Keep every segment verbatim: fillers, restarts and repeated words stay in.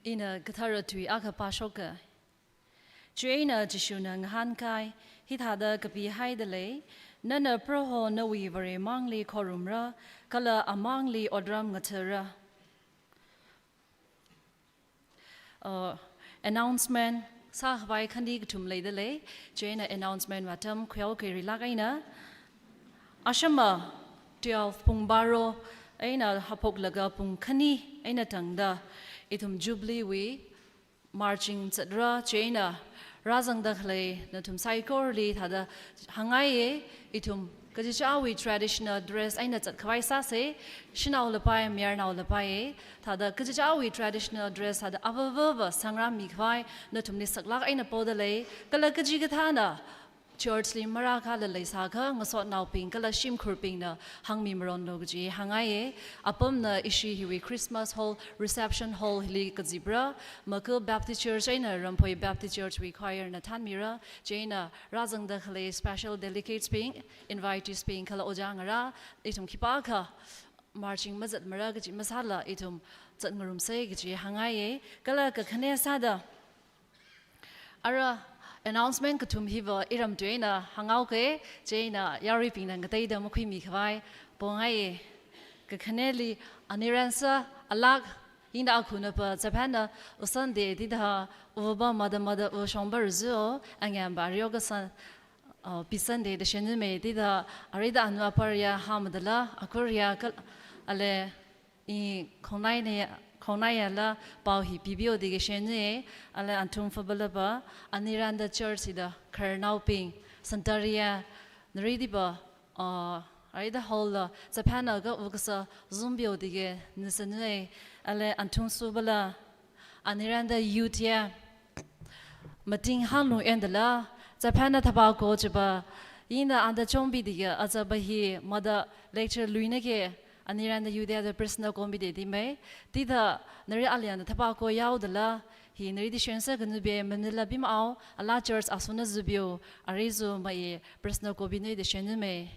Ina kathara tui akha pāshoka. Chieina Jishuna ngahānkai, hithāda kapihaida lei, nana Proho nawui Varemangli khorumra, kala amangli otram ngathara. Uh, announcement sākhavai khani kathum leida lei, chieina announcement vātam khuihaoki rilāk eina. Ashama twelve pung baro eina haphoklaga pung khani eina tangda ithum Jubilee wui marching zatra, chieina rāzangda khalei nathum saikorali thāda hāngngaiya, ithum kachichāwui traditional dress eina zatkhavai sāsa, shanao lapai, mayarnao lapai, thāda kachichāwui traditional dress thāda avāvava sangrāmikhavai nathumli saklāk eina poda lei, kala kachikathāna church li marākhala leisākha ngasotnaobing kala shimkhurbingna hāngmimaronlu kaji hāngngaiya. Apamna ishi hiwui Christmas hall, reception hall hili kazipra, Makil Baptist Church eina Ramphoi Baptist Church wui choir na thānmira, chieina rāzangda khalei special delegates bing, invitees bing kala ojā ngarā, ithum khipākha marching mazatmara kaji masāla ithum zatngarumsa kaji hāngngaiya. Kala kakhane sāda, ara announcement kathum hiva iram tui eina hānghaoka, chieina yaruibingna ngateida makhuimikhavai pongaiya. Kakhaneli Aniransa alāk, ina akhunapa Japanna u Sunday tida, uva mada mada u shongba ruzu o, angyamba aryo kasan, uh, Pi Sunday da shennume tida, arida anu aparya hāmdala, akurya kal-, ale, i khongnaine, khongnaiyala pao hi pibiyo dike shennuye, ale anthum fabalaba, Aniranda Church hida khararnaobing, Santaria, naridiba, uh, arida hall la, Japanna ka ukasa zumbiyo dike nisannue, ale anthum subala, Aniranda Youth ya, mating hānglu endala, Japanna thapa ko chiba, ina anda chombi dike, azaba hi mada lecture luina ke, Aniranda Youth ya da personal committee di mai, tida nari alianda thapa ko yaodala, hi nari di shensa kanube, manila bim ao, ala church asuna zubiyo, arizu mai personal committee nui da shennume.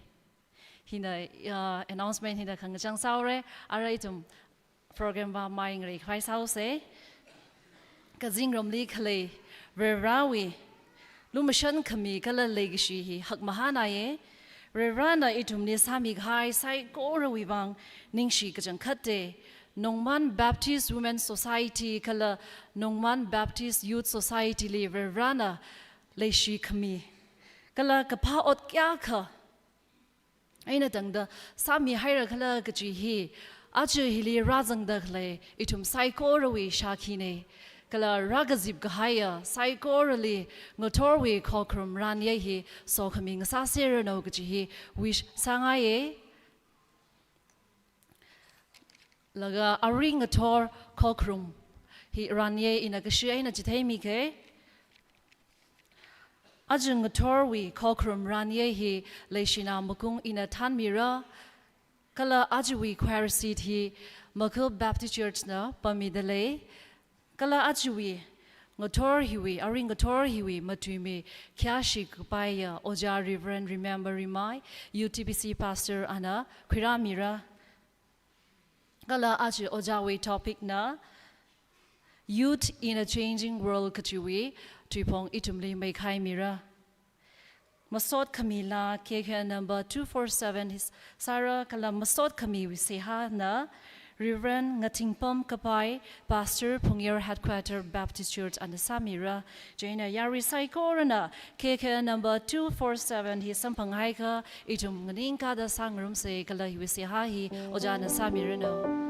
Hina, uh, announcement hina khangachang saore, ara ithum program va mai ngareikhavai sāose. Kazingramli khalei Varivarawui lumashan khami kala leikashi hi hakmahānaye. Varivarana ithumli sāmikahai saikorawui vang ningshi kachangkhatte. Nongman Baptist Women Society kala Nongman Baptist Youth Society li Varivarana leishikhami kala kaphā ot kayākha eina tangda sāmihaira khala kaji hi, aja hili rāzangda khalei ithum saikorawui shakhine. Kala rākazip kahaiya saikorali ngathorwui khokharum ranye hi sokhami ngasāseranu kaji hi wish sāngaiye. Laga arui ngathor khokharum hi ranye ina kashi eina chitheimike. Aja ngathorwui khokharum ranye hi leishina makung ina thānmira, kala ajawui choir seat hi Makil Baptist Church na pāmida lei, kala ajawui ngathor hiwui, arui ngathor hiwui matuimi khayāshi kapaiya Ojā Reverend Remember Rimai, U T B C Pastor ana khuirāmira. Kala aja ojāwui topic na Youth in a Changing World kajiwui tuiphong ithumli meikhaimira. Masot khamila K K number two four seven hi sāra, kala masot khamiwui seihāna Reverend Ngathingpam Kapai, Pastor Phungyar Headquarter Baptist Church ana sāmira. Chieina yarui saikorana K K number two four seven hi samphanghaikha ithum nganingkāda sāngarumsa, kala hiwui seihā hi ojāna sāmiranu.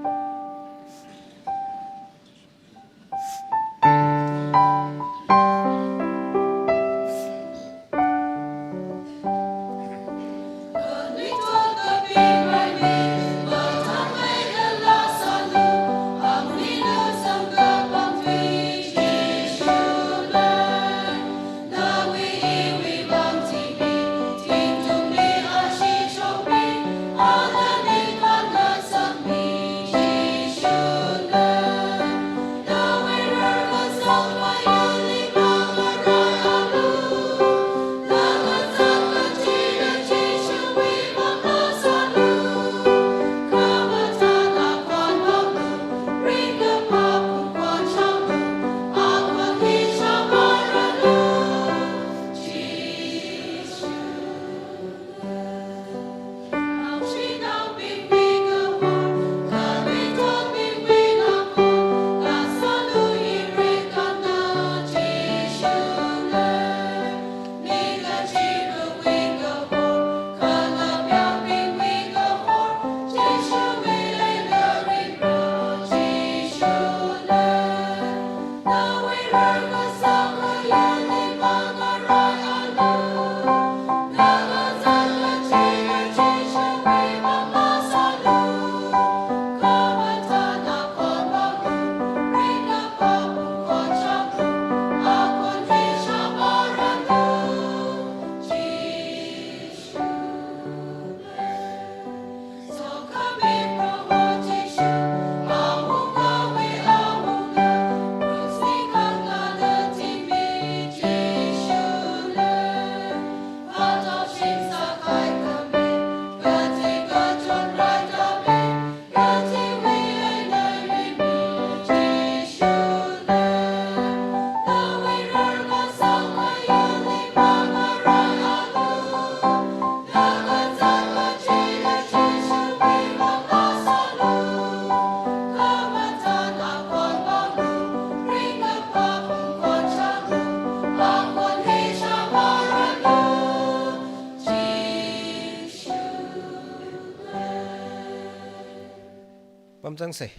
Pamzangsa.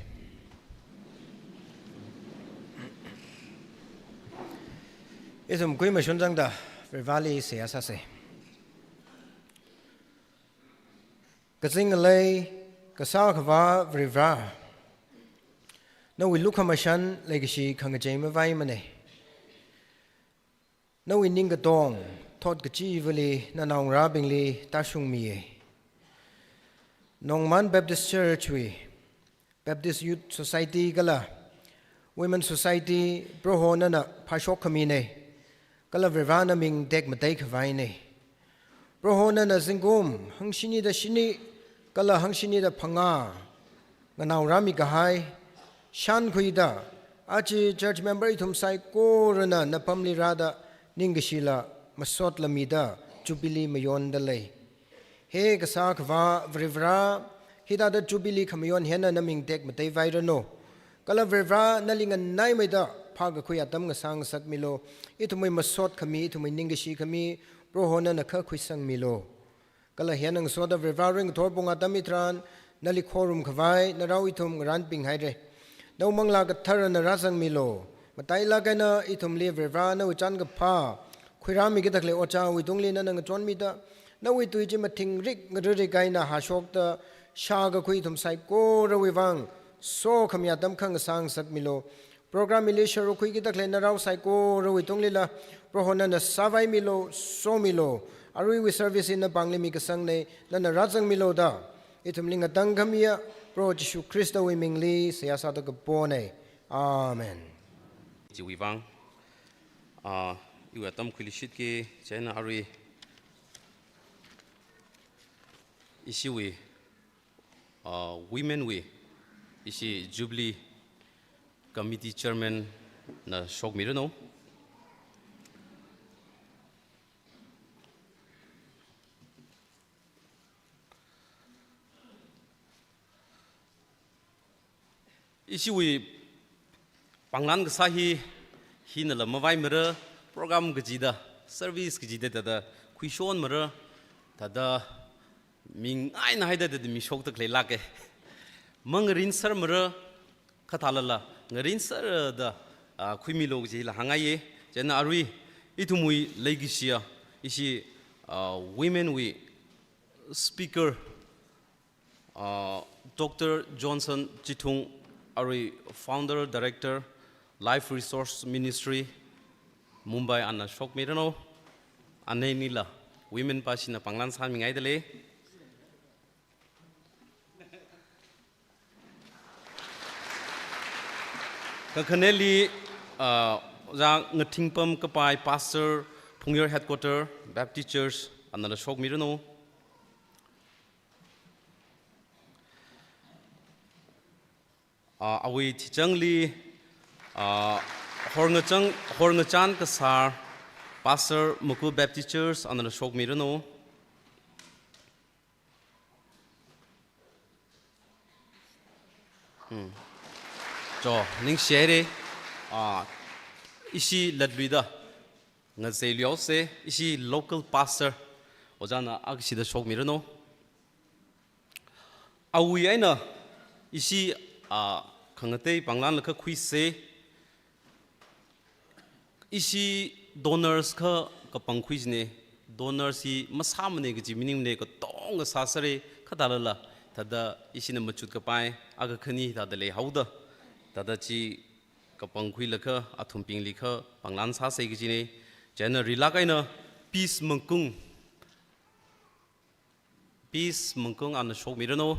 Ithum kuimashun zangda Varivarali seihā sāsa. Kazing ngalei, Kasā Akhava Varivara, nawui lukhamashan leikashi khangachei mavaimana. Nawui ningkatong thot kachivali nanaongarābingli tāshungmiya. Nongman Baptist Church wui, Baptist Youth Society kala Women Society, Proho nana phāshok khamina, kala Varivara naming tekmatei khavaina. Proho nana zingkum hangshini da shini kala hangshini da phangā nganaorāmi kahai shānkhuida, aja church member ithum saikorana napamli rāda ningkashila masotla mida Jubilee mayonda lei. He Kasā Akhava Varivara, hithāda Jubilee khamayon hina naming tekmatei vairanu. Kala Varivara nali nganaimeida phākakhui atam ngasā ngasakmilu. Ithumwui masot khami, ithumwui ningkashi khami, Proho nana kha khuisangmilu. Kala hiyākha ngasoda Varivara ringkathor pung atam hitharan, nali khorum khavai narao ithum ngarānping haira. Nawui Manglā Katharana rāzangmilu. Matailāk eina ithumli Varivara nawui chānkaphā khuirāmi kida khalei ojāwui tungli nana ngachonmida, nawui tui chi mathingrik ngaririk eina hāshokda shākakhui ithum saikorawui vang sokhami atam kha ngasā ngasakmilu. Program hili sharuk khuiki da khalei narao saikorawui tunglila Proho nana sāvaimilu, somilu. Aruiwui service hi napāngli mikasangna, nana rāzangmilu da ithumli ngatangkhamiya Proho Jishu Khristawui mingli seihā sāda kapona. Amen. Chiwui vang, ah, iwui atam khuilishitki, chieina arui ishiwui, ah, women wui, ishi Jubilee Committee Chairman na shokmiranu. Ishiwui panglan kasā hi, hinala mavaimara, program kachida, service kachida thāda khuishonmara, thāda mingaina haida thāda mishokda khaleilāka. Mangarinsermara, kha thālala ngarinserda, ah, khuimilu kajila hāngngaiya. Chieina arui ithumwui leikashiya, ishi, ah, women wui speaker, ah, Doctor Johnson Chithung, arui Founder Director, Life Resource Ministry, Mumbai, ana shokmiranu. Ana inila women pāshina panglan sāmingaidalei. Kakhaneli, ah, Ojā Ngathingpam Kapai, Pastor, Phungyar Headquarter Baptist Church, anala shokmiranu. Ah, awui thichangli, ah, Horngachang, Horngachan Kasar, Pastor, Maku Baptist Church, anala shokmiranu. Hmm. Cho, ningshihaira, ah, ishi latluida ngazeiluihaosa, ishi local pastor, ojāna akashida shokmiranu. Awui eina ishi, ah, khangatei panglanla kha khuisa, ishi donors kha kapangkhui jina, donors hi masāmana kaji maningmana, katonga sāsāra, kha thālala, thāda ishina machut kapai akha khani thāda leihaoda, thāda chi kapangkhuilaga athumbingli kha panglan sāsa kajina. Chieina rilāk eina Peace Mangkung, Peace Mangkung, ana shokmiranu.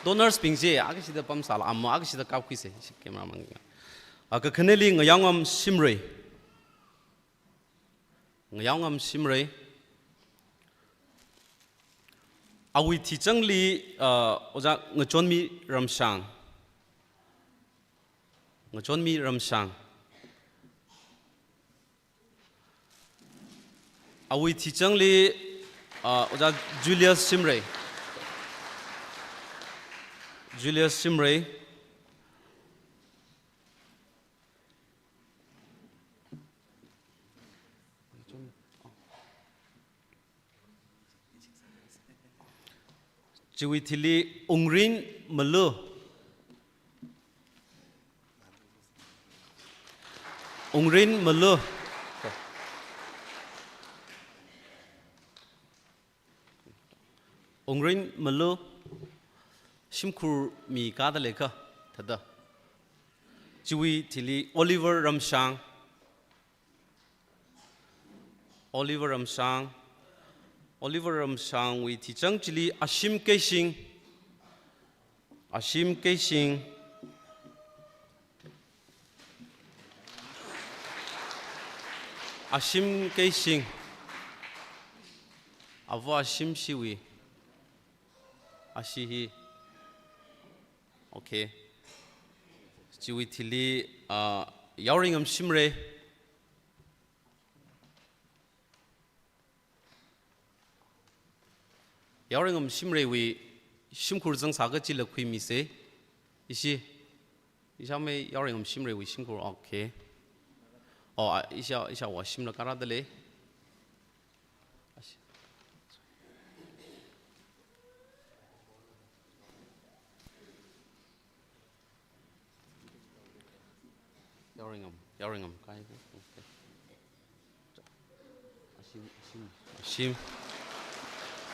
Donors bing chi akashida pamsāla, amā akashida kapkhuisa, ishi camera mang. Ah, kakhaneli Ngayāngam Shimray. Ngayāngam Shimray. Awui thichangli, ah, Ojā Ngachonmi Ramshang. Ngachonmi Ramshang. Awui thichangli, ah, Ojā Julius Shimray. Julius Shimray. Chiwui thili Ungrin Malu. Ungrin Malu. Ungrin Malu. Shimkhur mi kada leikha, thāda. Chiwui thili Oliver Ramshang. Oliver Ramshang. Oliver Ramshangwui thichang chili Ashim Keishing. Ashim Keishing. Ashim Keishing. Avo Ashim shiwui. Ashi hi. Okay. Chiwui thili, ah, Yaoringam Shimray. Yaoringam Shimraywui shimkhur zangsākha chila khuimise. Ishi, ishāmei Yaoringam Shimraywui shimkhur, okay. Oh, ah, ishā, ishāwo Ashimla karāda lei. Ashi. Yaoringam, Yaoringam, kai. Okay. Ashim, Ashim. Ashim.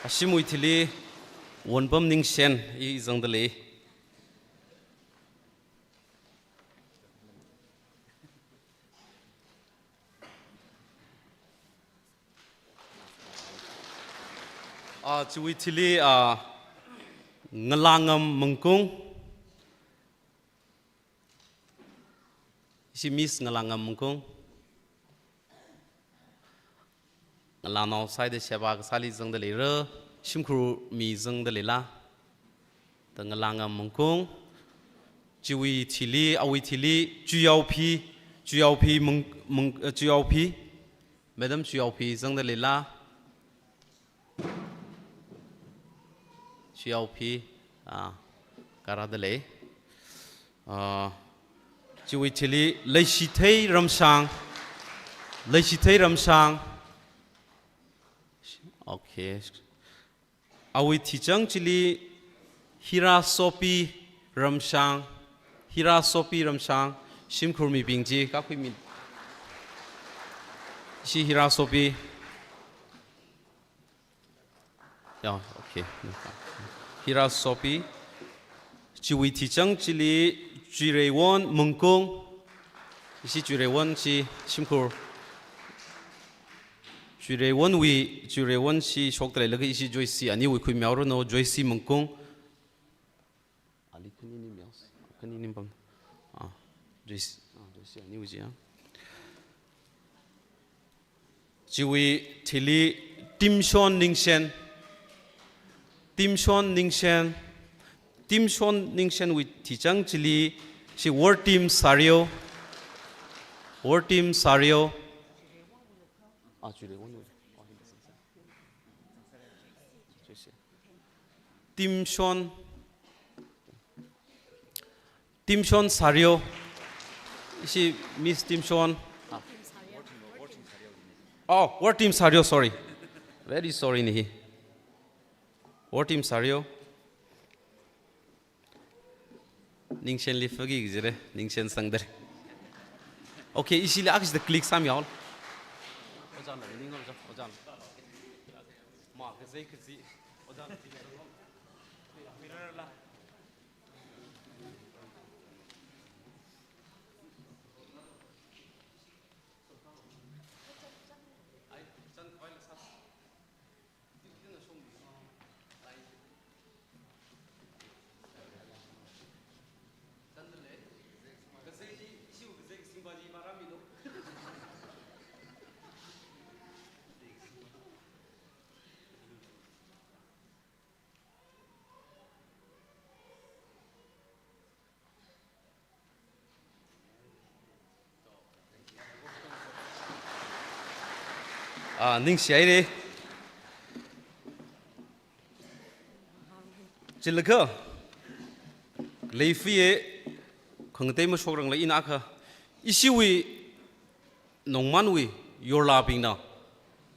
Ashimwui thili Wonpam Ningshen, i zangda lei. Ah, chiwui thili, ah, Ngalangam Mungkung. Ishi Miss Ngalangam Mungkung. Ngalānao sāida sheba kasāli zangda leira, shimkhur mi zangda leila. Da Ngalangam Mungkung. Chiwui thili, awui thili, Chuyaophi, Chuyaophi Mung, Mung, eh, Chuyaophi. Madam Chuyaophi zangda leila. Chuyaophi, ah, karāda lei. Ah, chiwui thili Leishithei Ramshang. Leishithei Ramshang. Okay. Awui thichang chili Hirasopi Ramshang. Hirasopi Ramshang. Shimkhur mibing chi, kakhuimi. Ishi Hirasopi. Yeah, okay. Hirasopi. Chiwui thichang chili Chuireiwon Mungkung. Ishi Chuireiwon chi shimkhur. Chuireiwonwui, Chuireiwon chi shokta leilaga ishi Joyce aniwui khuimihaoranu, Joyce Mungkung. Ali khanini miao, khanini pam. Ah, Joyce, ah, Joyce aniwui chi, ah. Chiwui thili Timshon Ningshen. Timshon Ningshen. Timshon Ningshenwui thichang chili, ishi Wortim Sario. Wortim Sario. Ah, Chuireiwon. Timshon. Timshon Sario. Ishi Miss Timshon. Ah. Oh, Wortim Sario, sorry. Very sorry ni hi. Wortim Sario. Ningshen lifagi jire, Ningshen sangdar. Okay, ishili akis the click sam yaol. Ojāna, ning ojā, ojāna. Ma, kazei kazi. Ojāna, mirror la. Ah, ningshihaire. Chilakha. Leifie, khangatei mashokranglei ina kha, ishiwui, Nongmanwui, yorlabingna,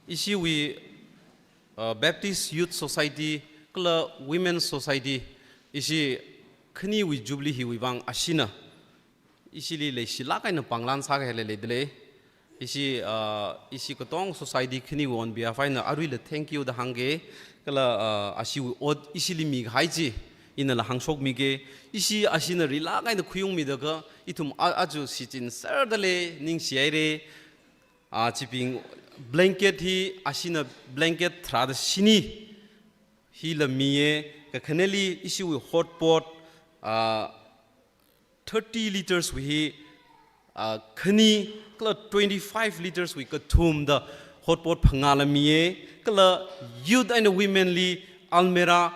ishiwui, uh, Baptist Youth Society, kala Women Society, ishi khaniwui Jubilee hiwui vang ashina, ishili leishilāk eina panglan sākahai leidalei. Ishi, ah, ishi katonga society khaniwui on behalf eina aruila thank you da hāngge, kala, ah, ashiwui ot ishili mikahai chi, inala hāngshokmige, ishi ashina rilāk eina khuiungmida kha, ithum a-, aja shichin serdalei, ningshihaire, ah, chibing blanket hi, ashina blanket tharāda shini, hila miye, kakhaneli ishiwui hotpot, ah, thirty liters wui hi, ah, khani, kala twenty-five liters wui kathum da hotpot phangāla miye, kala youth eina women li almirah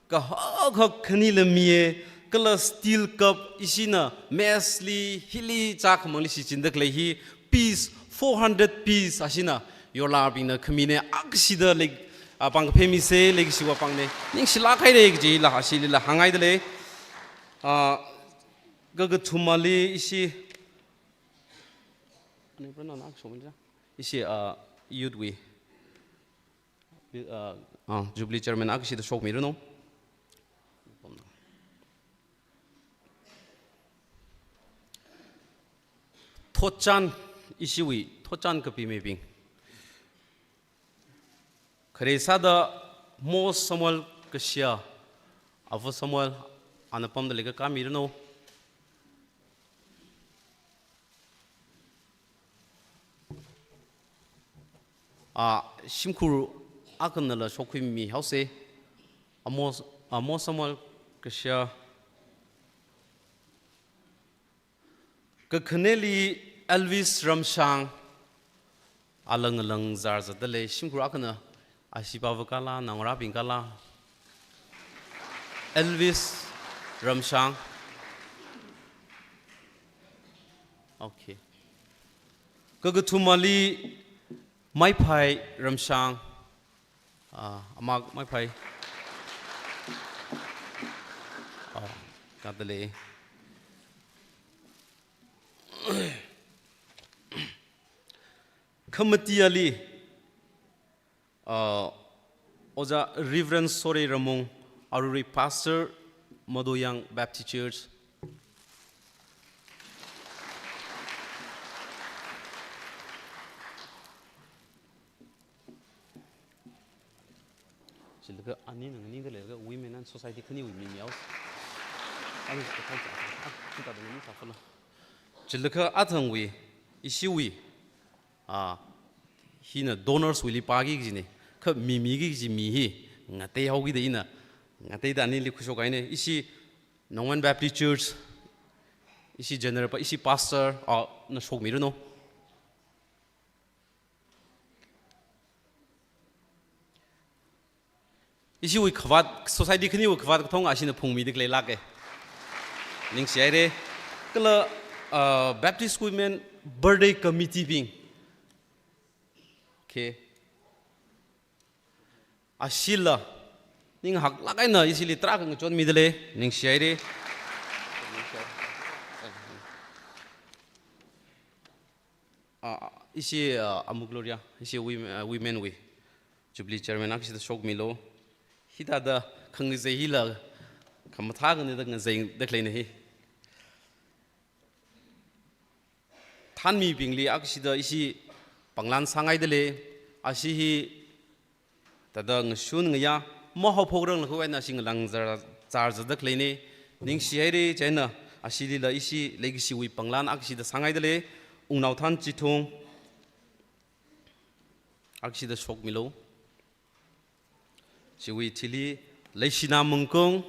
kahak hak khanila miye, kala steel cup ishina mess li hili chākhamangli shichinda khalei hi piece, four hundred piece ashina yorlabingna khamine, akashida lei, ah, pāng kaphā mise, leikashiwui pāngne. Ningshilāk haire kajila ashilila hānghaidalei. Ah, kakathumali ishi, ishi, ah, youth wui, ah, ah, Jubilee Chairman akashida shokmiranu. Thotchan, ishiwui thotchan kapi mibing. Khare sāda Mo Samuel Kashia, Ava Samuel, ana pamda leikha kāmiranu. Ah, shimkhur akhanala shokhuimihaose, Amo, Amo Samuel Kashia. Kakhaneli Elvis Ramshang, ala ngalangzar zatdalei, shimkhur akhana, ashi pava kala, naongarābing kala. Elvis Ramshang. Okay. Kakathumali Maiphai Ramshang. Ah, ama Maiphai. Ah, katale. Khamatiali, ah, Oja Reverend Sore Ramung, Aruri Pastor, Madoyang Baptist Church. Chilakha ani nang ani da leilakha women and society khaniwui mi miao. Ani ka thang cha, ah, kita da ni sa fala. Chilakha athangwui, ishiwui, ah, hina donors wuili pāki kajine, kha mi miki kaji mi hi, ngateihaokida ina, ngateida anili khuishokhaine, ishi Nongman Baptist Church, ishi general pa, ishi pastor, ah, na shokmiranu. Ishiwui khavāt, society khaniwui khavāt kathong ashina phungmida khaleilāke. Ningshihaire. Kala, ah, Baptist Women Birthday Committee bing. Okay. Ashila, ninghaklāk eina ishili tarākha ngachonmidalei, ningshihaire. Ah, ishi, ah, Amu Gloria, ishi wom-, ah, women wui Jubilee Chairman akashida shokmilu. Hithāda khangazei hila, khamathā khanida ngazeida khaleina hi. Thanmibingli akashida ishi panglan sāngaidalei, ashi hi thāda ngashun ngayā, mahaophokranglakha eina ashi ngalangzar, zarzarda khaleine, ningshihaire, chieina ashilila ishi leikashiwui panglan akashida sāngaidalei, Wungnao Thanchithung, akashida shokmilu. Chiwui thili Leishina Mungkung.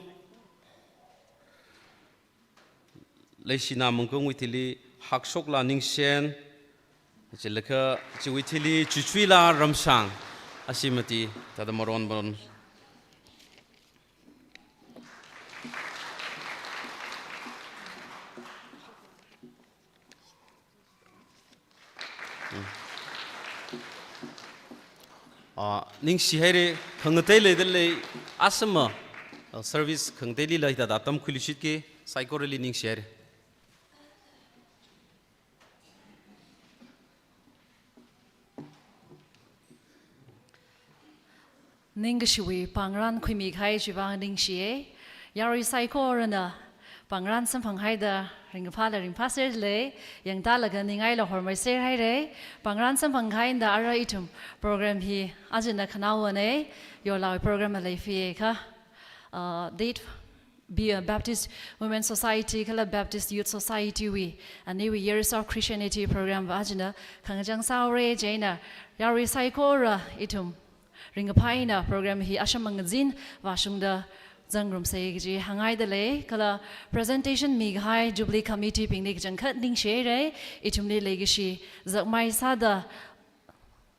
Leishina Mungkungwui thili Hakshokla Ningshen. Chilakha chiwui thili Chuchuila Ramshang. Ashi mati thāda maron maron. Ah, ningshihaire, khangatei leidalei, asama, ah, service khangateilila hithāda tamkhuiluishitke, Saikorali ningshi haira. Ningkashiwui pāngrān khuimi kahai chiwui vang ningshiya. Yarui saikorana pāngrān samphanghaida ringkaphāla ringphāserlei, yangtālaga ningaila hormeiser haira. Pāngrān samphang kahai eina ara ithum program hi ajana khanaowana, yorlāwui program maleifiyakha, uh, date B, uh, Baptist Women Society kala Baptist Youth Society wui, aniwui Years of Christianity program va ajana khangachang sāhaora. Chieina yarui saikora ithum ringkaphā eina program hi asham mangazin vāshungda zangrumsa kaji hānghaidalei. Kala presentation mikahai Jubilee Committee bingli kachangkhat ningshi haira. Ithumli leikashi zakmai sāda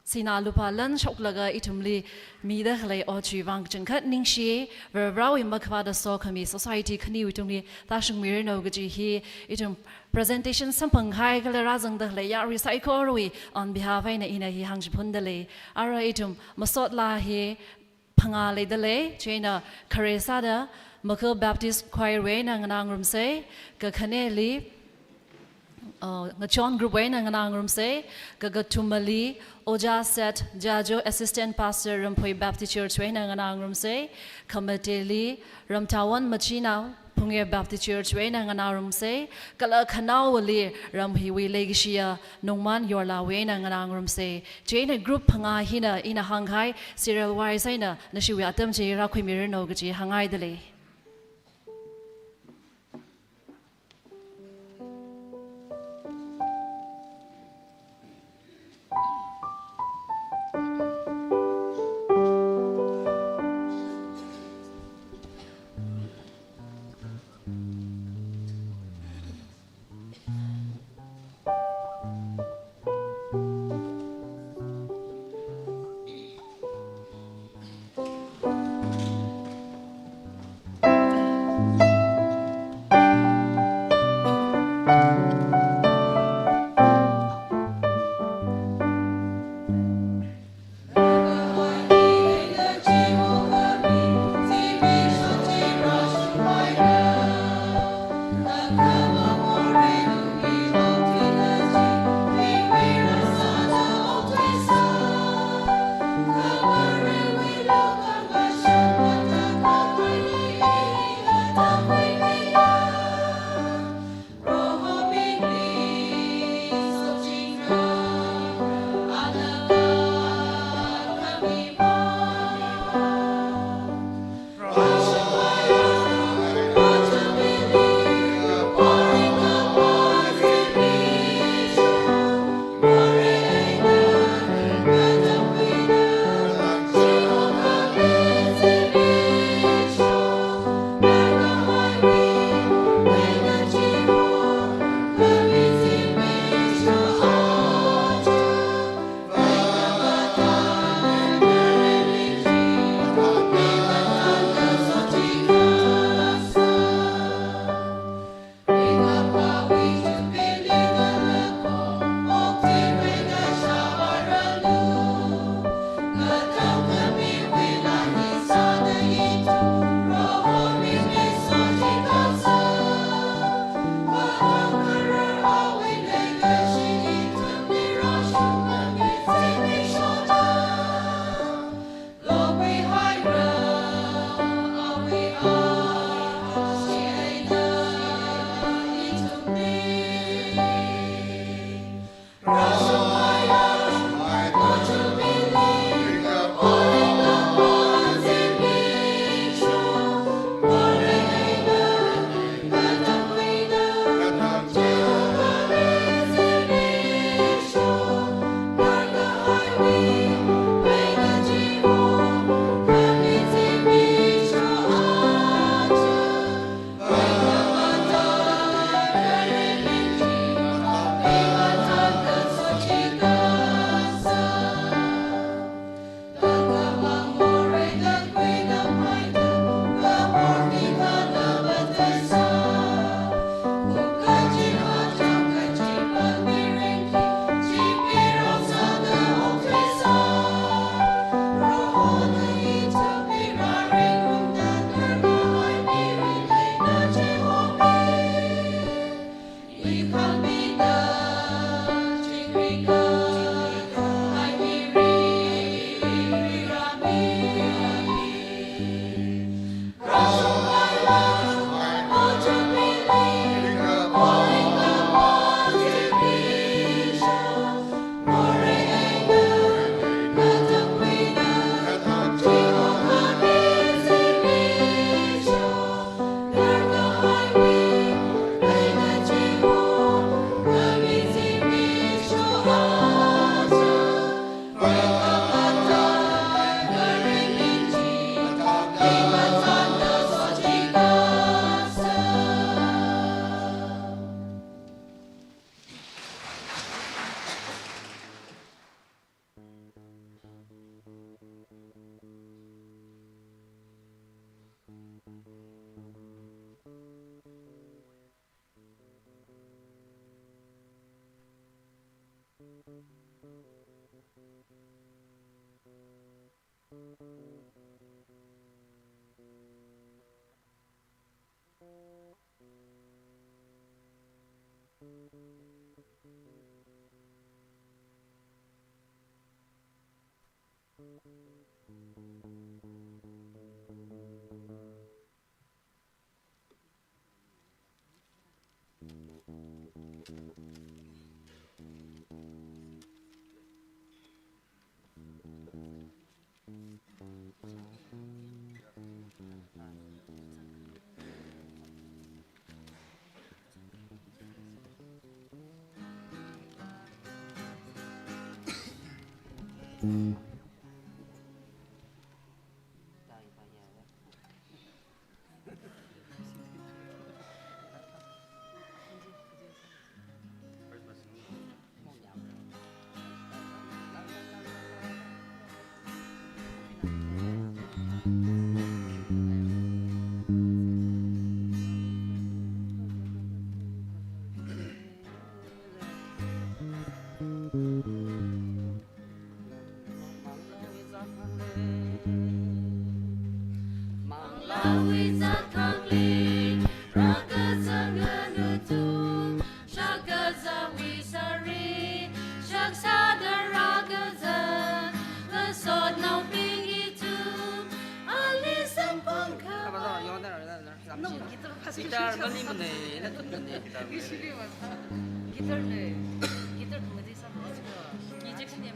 sinā lupā lan shoklaga ithumli mida khalei ot chiwui vang kachangkhat ningshi. Varivarāwui makhavāta sokhami society khaniwui tungli tāshungmiranu kaji hi ithum presentation samphang kahai kala rāzangda khalei yarui saikorawui on behalf eina ina hi hāngchiphundalei. Ara ithum masotlā hi phangā leidalei, chieina khare sāda Makel Baptist Choir wui eina nganāngarumsa, kakhaneli, uh, Ngachon Group wui eina nganāngarumsa, kakathumali Ojā Seth Jajo, Assistant Pastor, Ramphoi Baptist Church wui eina nganāngarumsa, khamateli Ramthawan Machinao, Phungye Baptist Church wui eina nganāngarumsa, kala khanaowali ram hiwui leikashiya Nongman Yorlāwui eina nganāngarumsa. Chieina group phangā hina ina hāngkahai serial wise eina nashiwui atam chi rākhuimiranu kaji hānghaidalei. Guitar mani mane, na tun mane, guitar mane. Guitar ne, guitar mane sa mane. Ni check ne.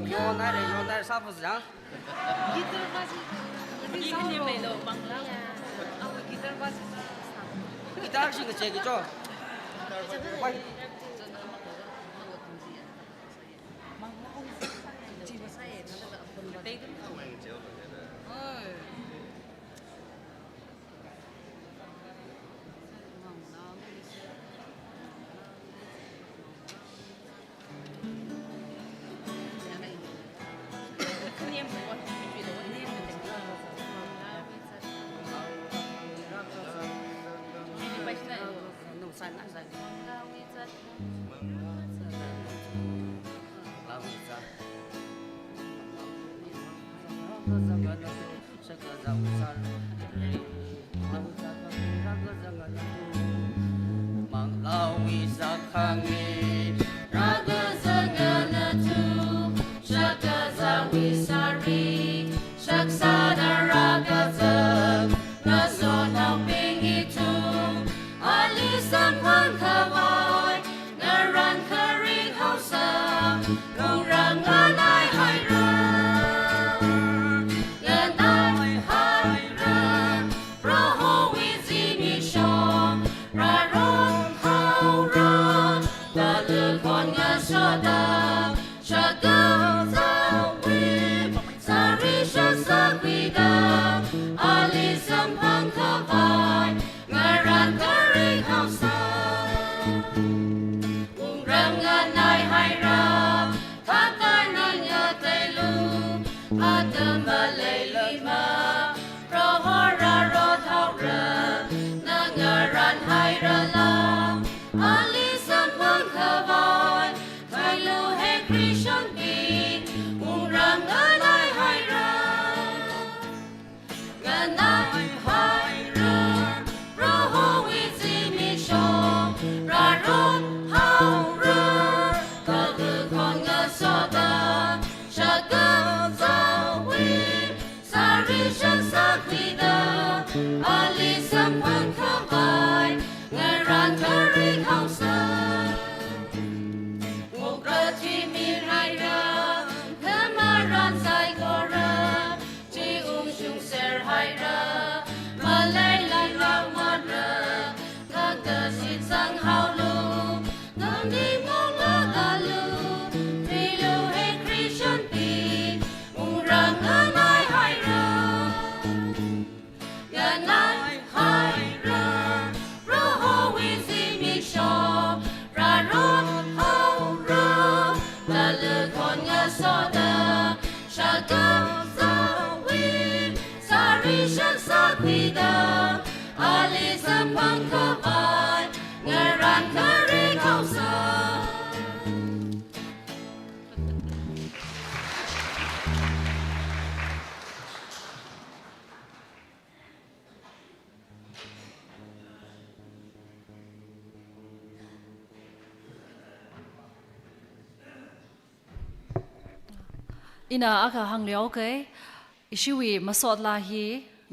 Yonare, yonare, sāfazang. Guitar basi. Guitar basi. Guitar sing check cho. Wai. Shakzat mida, ali samphang khavai, ngarān kharek haosa. Ina akha hāngli haoke, ishiwui masot laa hi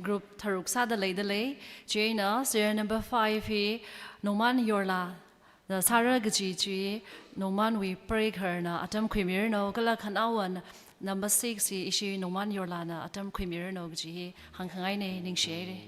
group tharuk sāda leidalei, chieina serial number five hi Nongman Yorlana sāra kaji chi, Nongmanwui pareikharna atam khuimiranu, kala khanaowa number six hi ishi Nongman Yorlana atam khuimiranu kaji hi hāngkhangaina, ningshi haira.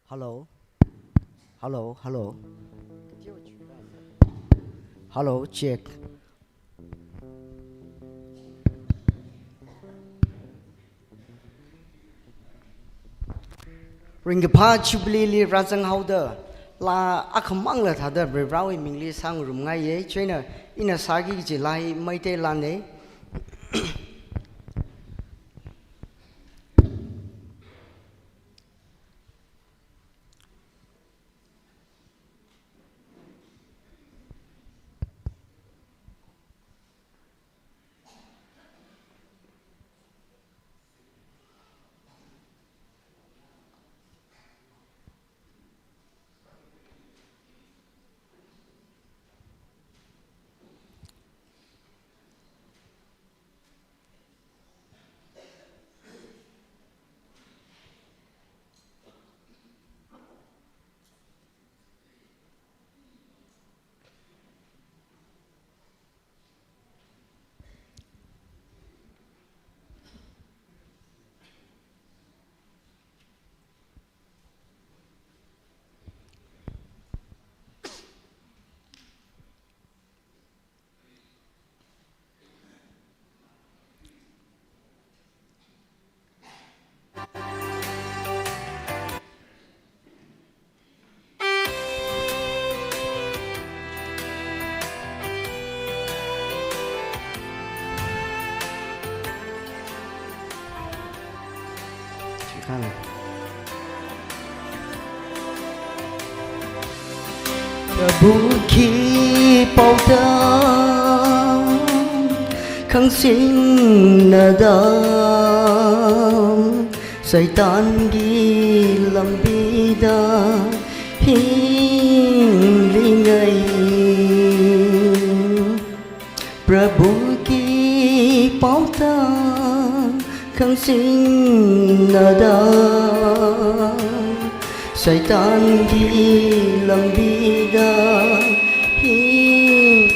Hello. Hello, hello. Hello, check. Ringkaphā Jubilee li rāzanghaoda, laa akhamangla thāda Varivarāwui mingli sāngarumngaiya, chieina ina sāki kaji laa hi Meitei laana. Prabhu ki paotā khangsingna da, Saitan ki lambida hinglingai. Prabhu ki paotā khangsingna da, Saitan ki lambida hing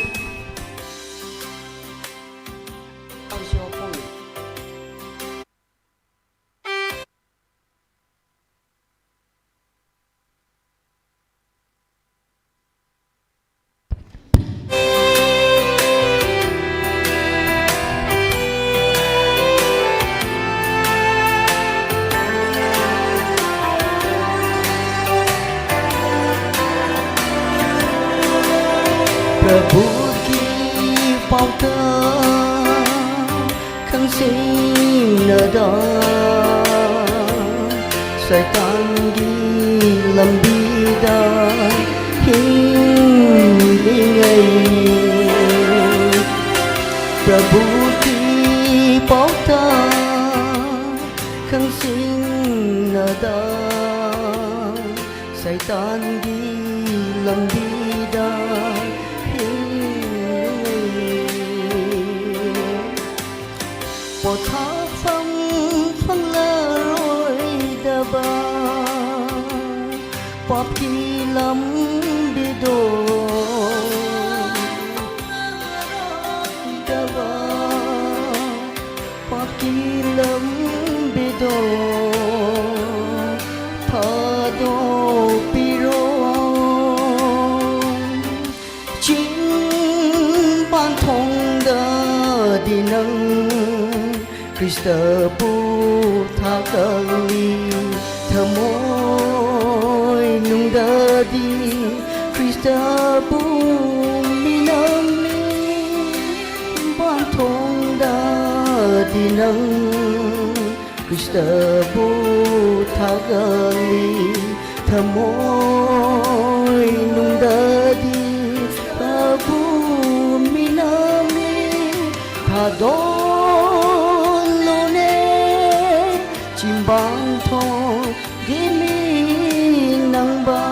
Prabhu ki paotā khangsingna da, Saitan ki lambida hinglingai. Prabhu ki paotā khangsingna da, Saitan ki lambida hinglingai. Pothak phang phanglaroida va, pap ki lambi do da va, pap ki Khristawui thākakli thamoi nungdadi, Khristawui minamli pāngthongdadi nang. Khristawui thākakli thamoi nungdadi, Khristawui minamli thādolone, chingpāngthong gimi nangva.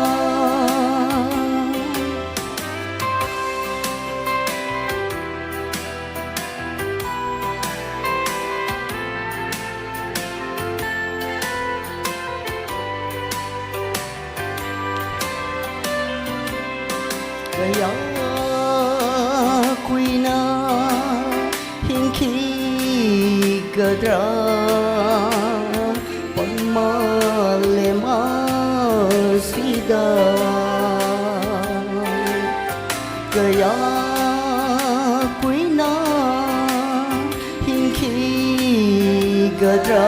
Kayākhuina hingkikatra pamale masida. Kayākhuina hingkikatra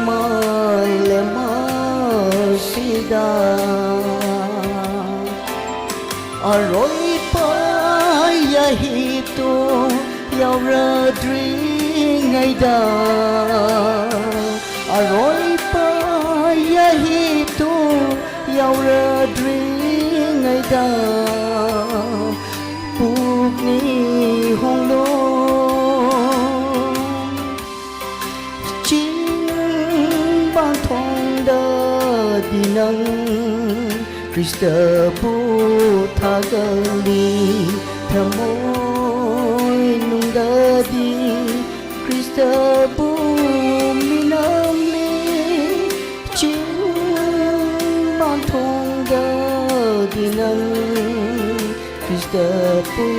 male masida. Aroipa yahi tu yaora dringaida. Aroipa yahi tu yaora dringaida. Pukni honglo. Chingpāngthongdadi nang, Khristawui thākakli thamoi nungdadi, Khristawui minamli chingpāngthongdadi nang, Khristawui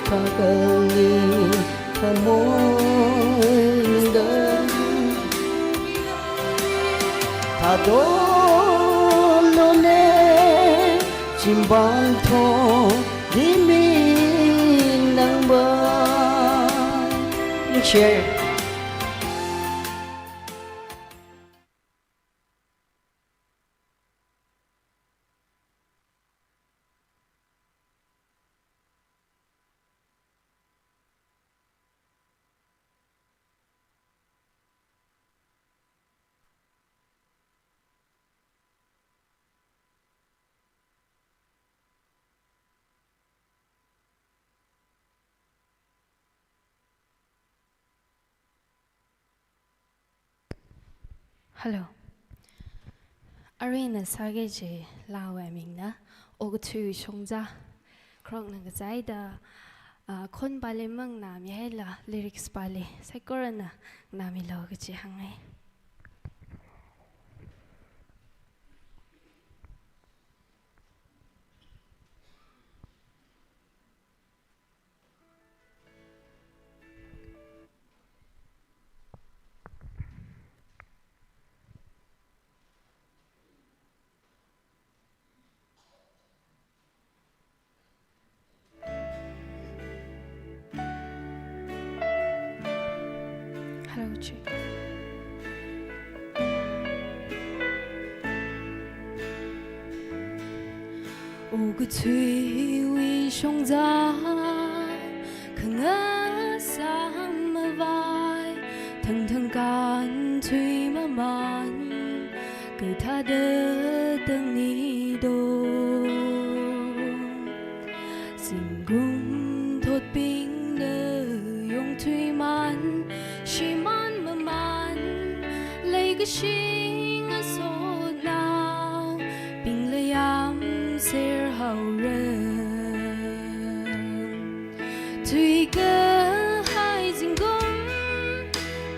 thākakli thamoi nungdadi, thādolone, chingpāngthong gimi nangva. Share. Hello. Aruina sāki kaji laawui mingna Okathuiwui Shongza. Kharokna kazaida, ah, khon pāli manganāmihaila, lyrics pāli saikorana nganāmilu kaji hāngngai. Hello, check. Okathuiwui shongza, khangasam mavai, thangthang kānthui maman, kathāda tangnido. Zingkum thotbingna yongthuiman, shimān maman, leikashi ngasotnaobingla yāmser haora. Thuikahai zingkum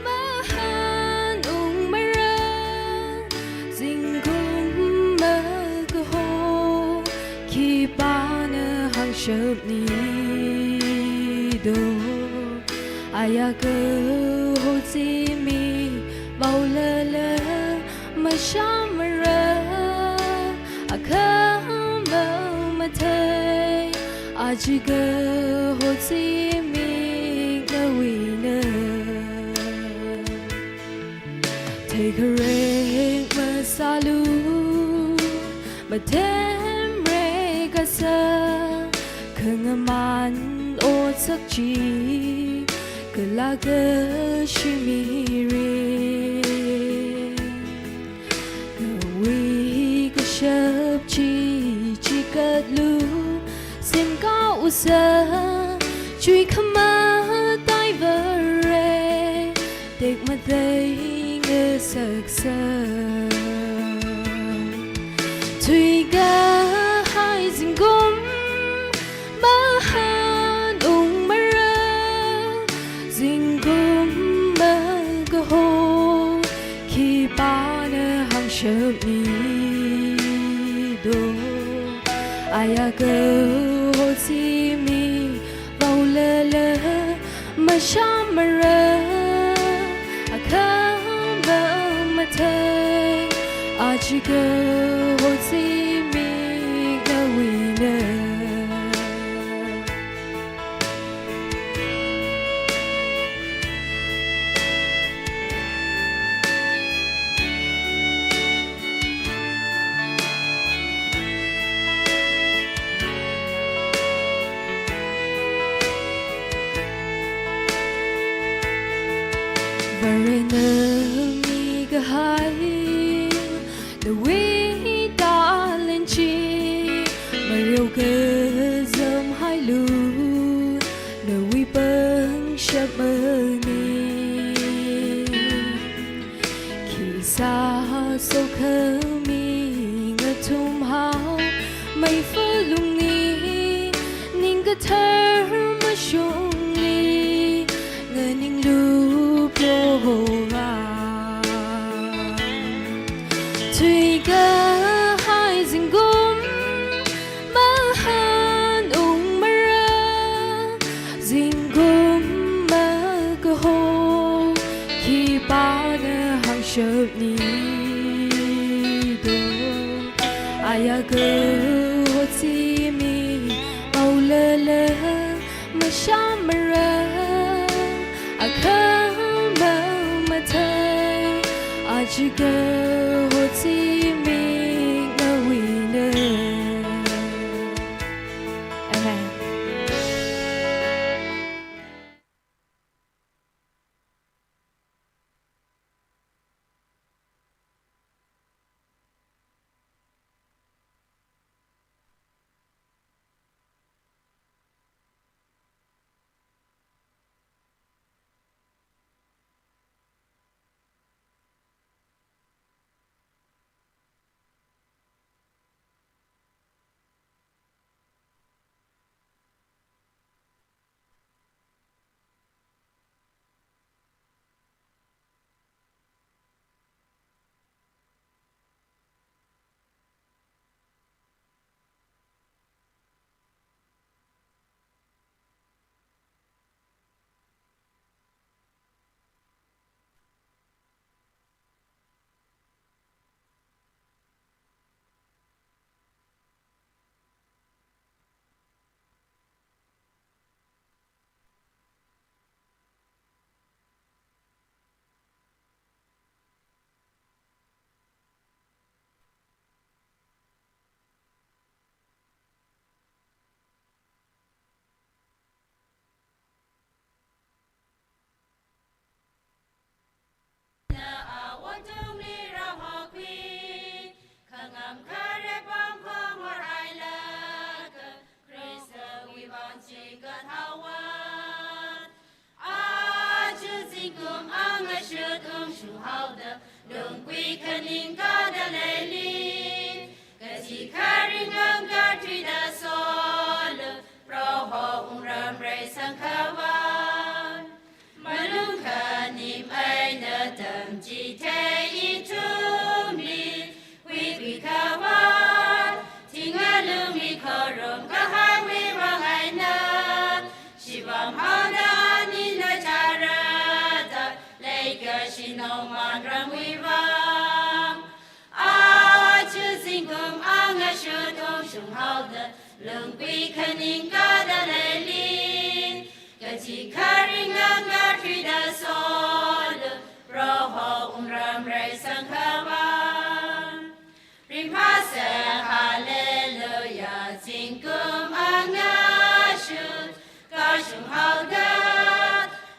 mahān ungmara, zingkum makaho, khipāna hāngshapnido. Ayā kaho zimik vaolala mashāmara, akhama mathei, aja kaho zimik nawuina. Kharek masālu, mathemrek kasā, khangaman otsak chi, kala kashi mirin. Nawui kashap chi chikatlu, semkā usa, chuikhamatei Vare, tekmatei ngasaksa. Thuikahai zingkum mahanungmara, zingkum makaho, khipāna hāngshapmido. Ayaka hotsimi vaolala mashamara, akhama mathei, ajaka hotsimi nawuina. Varena mikahai, nawui talent chi, mareo kazamhailu, nawui pangshap maning. Khisā sokhami ngathumhao, meifa lungli, ning kathar mashungli, nganinglu Proho. Thuikahai zingkum mahanungmara, zingkum makaho, khipāna hāngshapmido. Ayaka hotsimi vaolala mashamara, akhama mathei, ajaka hotsimi nawuina. Amen. Khangam kharek pamkhong horhailakha, Khristawui vang chingkhat haowa. Aja zingkum angashut ungshunghaoda, lungkui khaningkāda leili. Kachikharing ngangkathuida solu, Proho wungram reisangkhavai. Malung khanim eina tamchithei ithumli, huikhui khavai, thingalungli khorumkahaiwui vang eina, shipam haoda anina chārada, leikashi naoman ramwui vang. Aja zingkum angashut ungshunghaoda, lungkui khaningkāda leili. Kachikharing ngangkathuida solu, Proho wungram reisangkhavai. Ringphāsa, Hallelujah, zingkum angashut kashung haoda,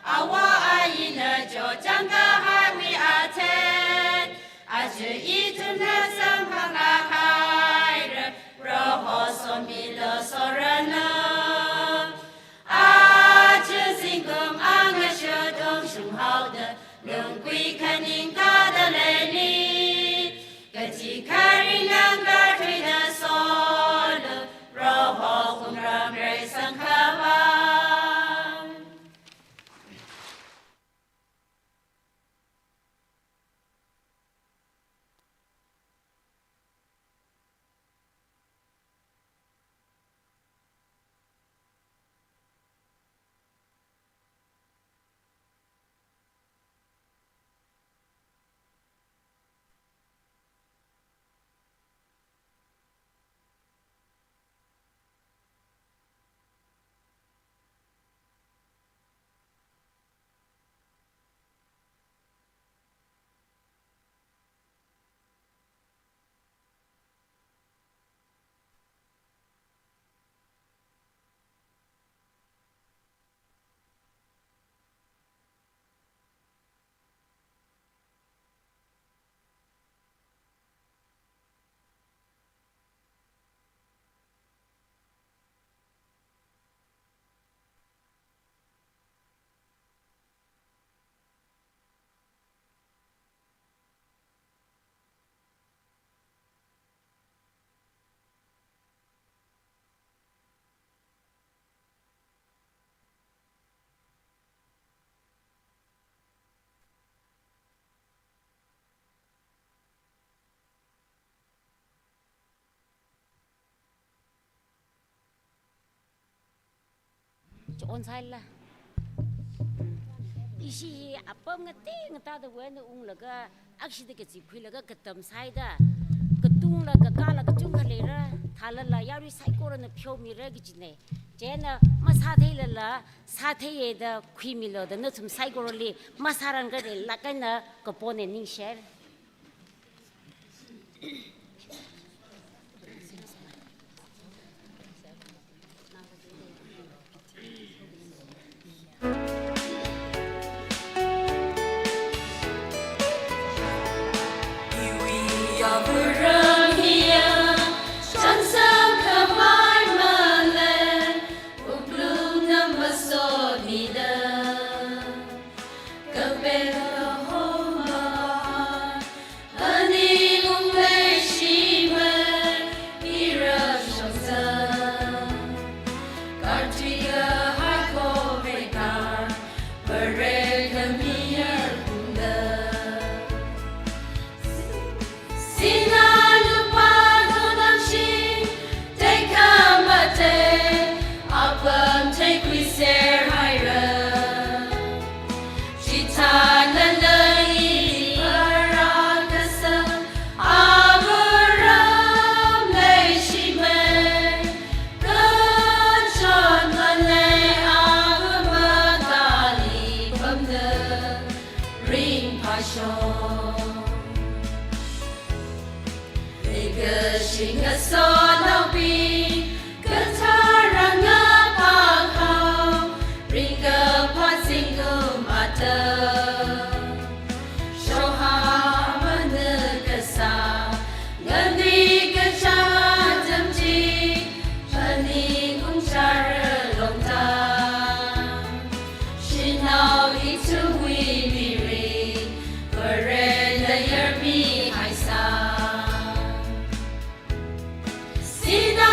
awo ayina chotchāng kahaiwui atet, aja ithumna samphanghaira, Proho somilu soranu. Aja zingkum angashut ungshung haoda, lunggui khaning thāda leili, kachi kharing nang kathuida solu, Proho wungram reisangkhavai. Chon saila. Ishi apam ngatei ngateida wena unglaga, akshida kachi khuilaga katam saida, katungla kakala kachungkha leira, thalala yarui saikorana pheomira kajina. Chieina masātheilala, sātheiya da khuimilu da nathum saikorali masārangra da lāk eina kapona ningshār. Iwui Avāvaram hiya, chānsam khavai malei, wuklungna masotmida, kapela homa, phaningung leishimei, ira shoksa, kartika haiko rekar, pare kamiya kunda. Sinā lupā donangshi, tekhamatei, apam theikhuiser haira. Chithānala ili pharākasā, Avāvaram leishimei, kachot malei Avā matāli pamda ringphāshok. Leikashiya ngasotnaobing, kathara ngapākhao, ringkaphā zingkum atam, shoha manā kasā, nganui kachā atam chi, phaningung chara longda. Shanao ithumwui mirin, Varena yarmihaisa. Sinā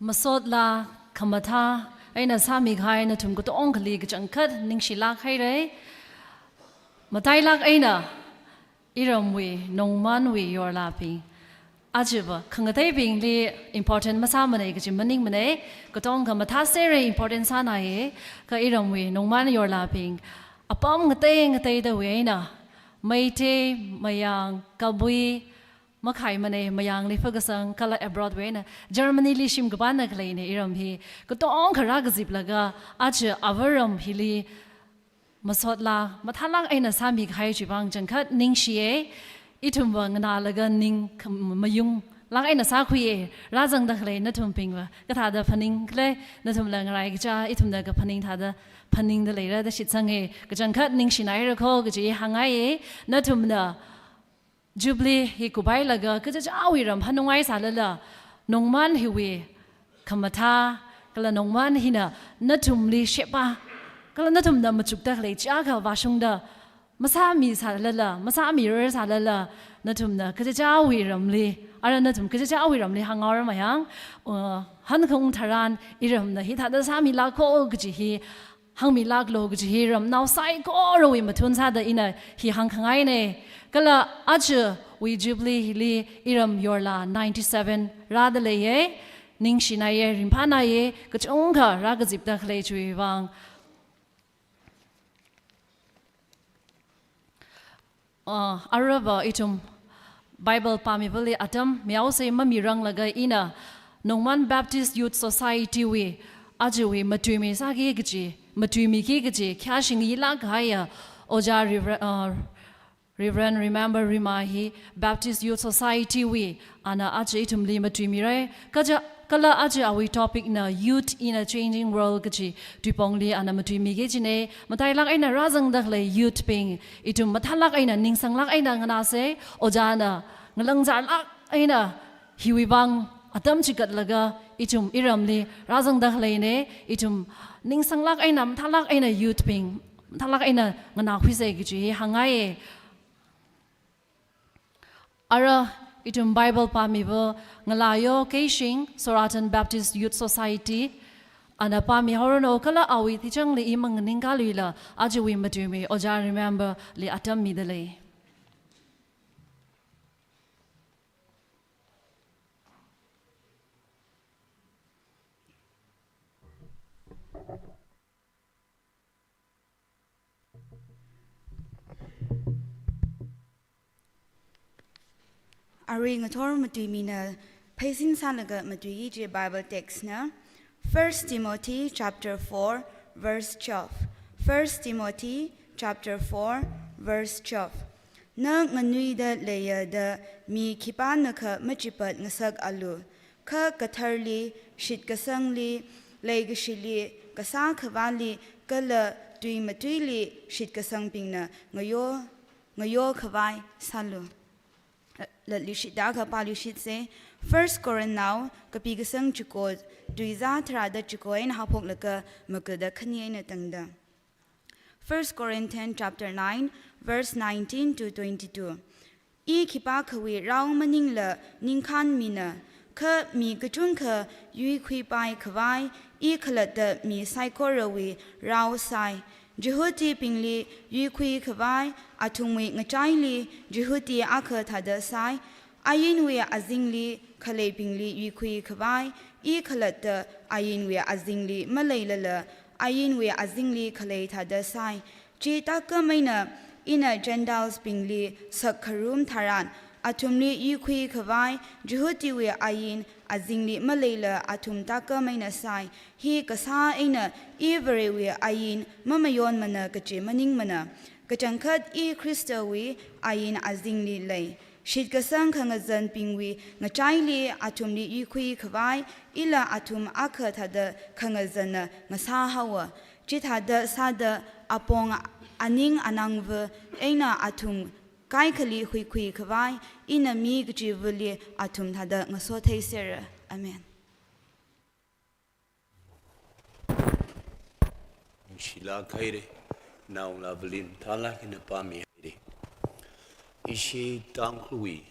Masot laa khamathā eina sāmikahai nathum katongkhali kachangkhat ningshilāk haira. Matailāk eina iramwui nongmanwui yorlābing. Ajava khangateibingli important masāmana kaji maningmana, katonga mathāsera important sānaya, kha iramwui nongman yorlābing. Apam ngatei ngateidawui eina, Meitei, Mayang, Kabui, makhaimana, Mayangli fakasang, kala abroad wui eina, Germany li shim kapāna khaleina iram hi, katonga rākaziplaga, aja avaram hili, masot laa, mathālāk eina sāmikahai chivang kachangkhat ningshiya, ithumva nganālaga ning kham-, mayunglāk eina sākhuiya, rāzangda khalei nathumbingva, kathāda phaning khala, nathumla ngarai kacha, ithumna kaphaning thāda, phaningda leira da shitsanga, kachangkhat ningshinaira kho, kaji hāngngaiya, nathumna, Jubilee hi kuphailaga kachichāwui ram hanungai sālala, nongman hiwui khamathā, kala nongman hina nathumli sheba, kala nathumna machukda khalei chiyākha vāshungda, masāmi sālala, masāmirar sālala, nathumna kachichāwui ramli, ara nathum kachichāwui ramli hāngngaora Mayang, uh, hankhung tharan iramna hithāda sāmilāk kho kaji hi, hāngmilāklu kaji hi ramnao saikorawui mathun sāda ina hi hāngkhangaina. Kala ajawui Jubilee hili iram yorlā ninety-seven rāda leiya, ningshinaya, ringphānaya, kachungkha rākazipda khalei chiwui vang. Ah, arava ithum Bible pāmivali atam mihaosa, mamiranglaga ina Nongman Baptist Youth Society wui ajawui matuimi sāki kaji, matuimiki kaji khayāshingilāk kahaiya Ojā Rever-, ah, Reverend Remember Rima hi Baptist Youth Society wui ana aja ithumli matuimira. Kaja, kala aja awui topic na Youth in a Changing World kaji tuipongli ana matuimiki kajina. Matailāk eina rāzangda khalei youth bing, ithum mathālāk eina, ningsanglāk eina nganāsa, ojāna ngalāngzārlāk eina hiwui vang atam chikatlaga ithum iramli rāzangda khaleina, ithum ningsanglāk eina, mathālāk eina youth bing, mathālāk eina nganākhuisa kaji hi hāngngaiya. Ara ithum Bible pāmiva Ngalāyo Keishing, Soratan Baptist Youth Society, ana pāmihaoranu kala awui tichangli i manganingkaluila ajawui matuimi Ojā Remember li atam mida lei. Arui ngathor matuimina pheisin sālaga matuiki kaji Bible text na First Timothy chapter four verse twelve. First Timothy chapter four verse twelve. Na nganuida leiya da mi khipānakha machipat ngasakalu. Kha katharli, shitkasangli, leikashili, kasā khavāli, kala tui matuili shitkasangbingna ngayo, ngayo khavai sālu. Latluishit da kapāluishitsa, First Corinth nao, kapi kasang chiko, tuizā tharāda chiko eina haophoklaga maga da khani eina tangda. First Corinthians chapter nine, verse nineteen to twenty-two. I khipākhawui rao maningla ningkhān mina, kha mi kachungkha yuikhuipai khavai, i khalatta mi saikorawui rao sai. Jihudibingli yuikhui khavai, athumwui ngachaili Jihudi akha thāda sai. Ainwui azingli khaleibingli yuikhui khavai, i khalatta ainwui azingli maleilala, ainwui azingli khalei thāda sai. Chi tākam eina ina Gentiles bingli sakkharum tharan, athumli yuikhui khavai, Jihudiwui ain azingli maleila athum tākam eina sai. Hi kasā eina i Varewui ain mamayonmana kaji maningmana. Kachangkhat i Khristawui ain azingli lei. Shitkasang khangazanbingwui ngachaili athumli yuikhui khavai, ila athum akha thāda khangazanna ngasāhaowa. Chithāda sāda apong aning anangva eina athum kaikhali huikhui khavai, ina mi kachivali athum thāda ngasotheisera. Amen. Ningshilāk haira, naongalāvali mathālāk eina pāmihaira. Ishi Tangkhulwui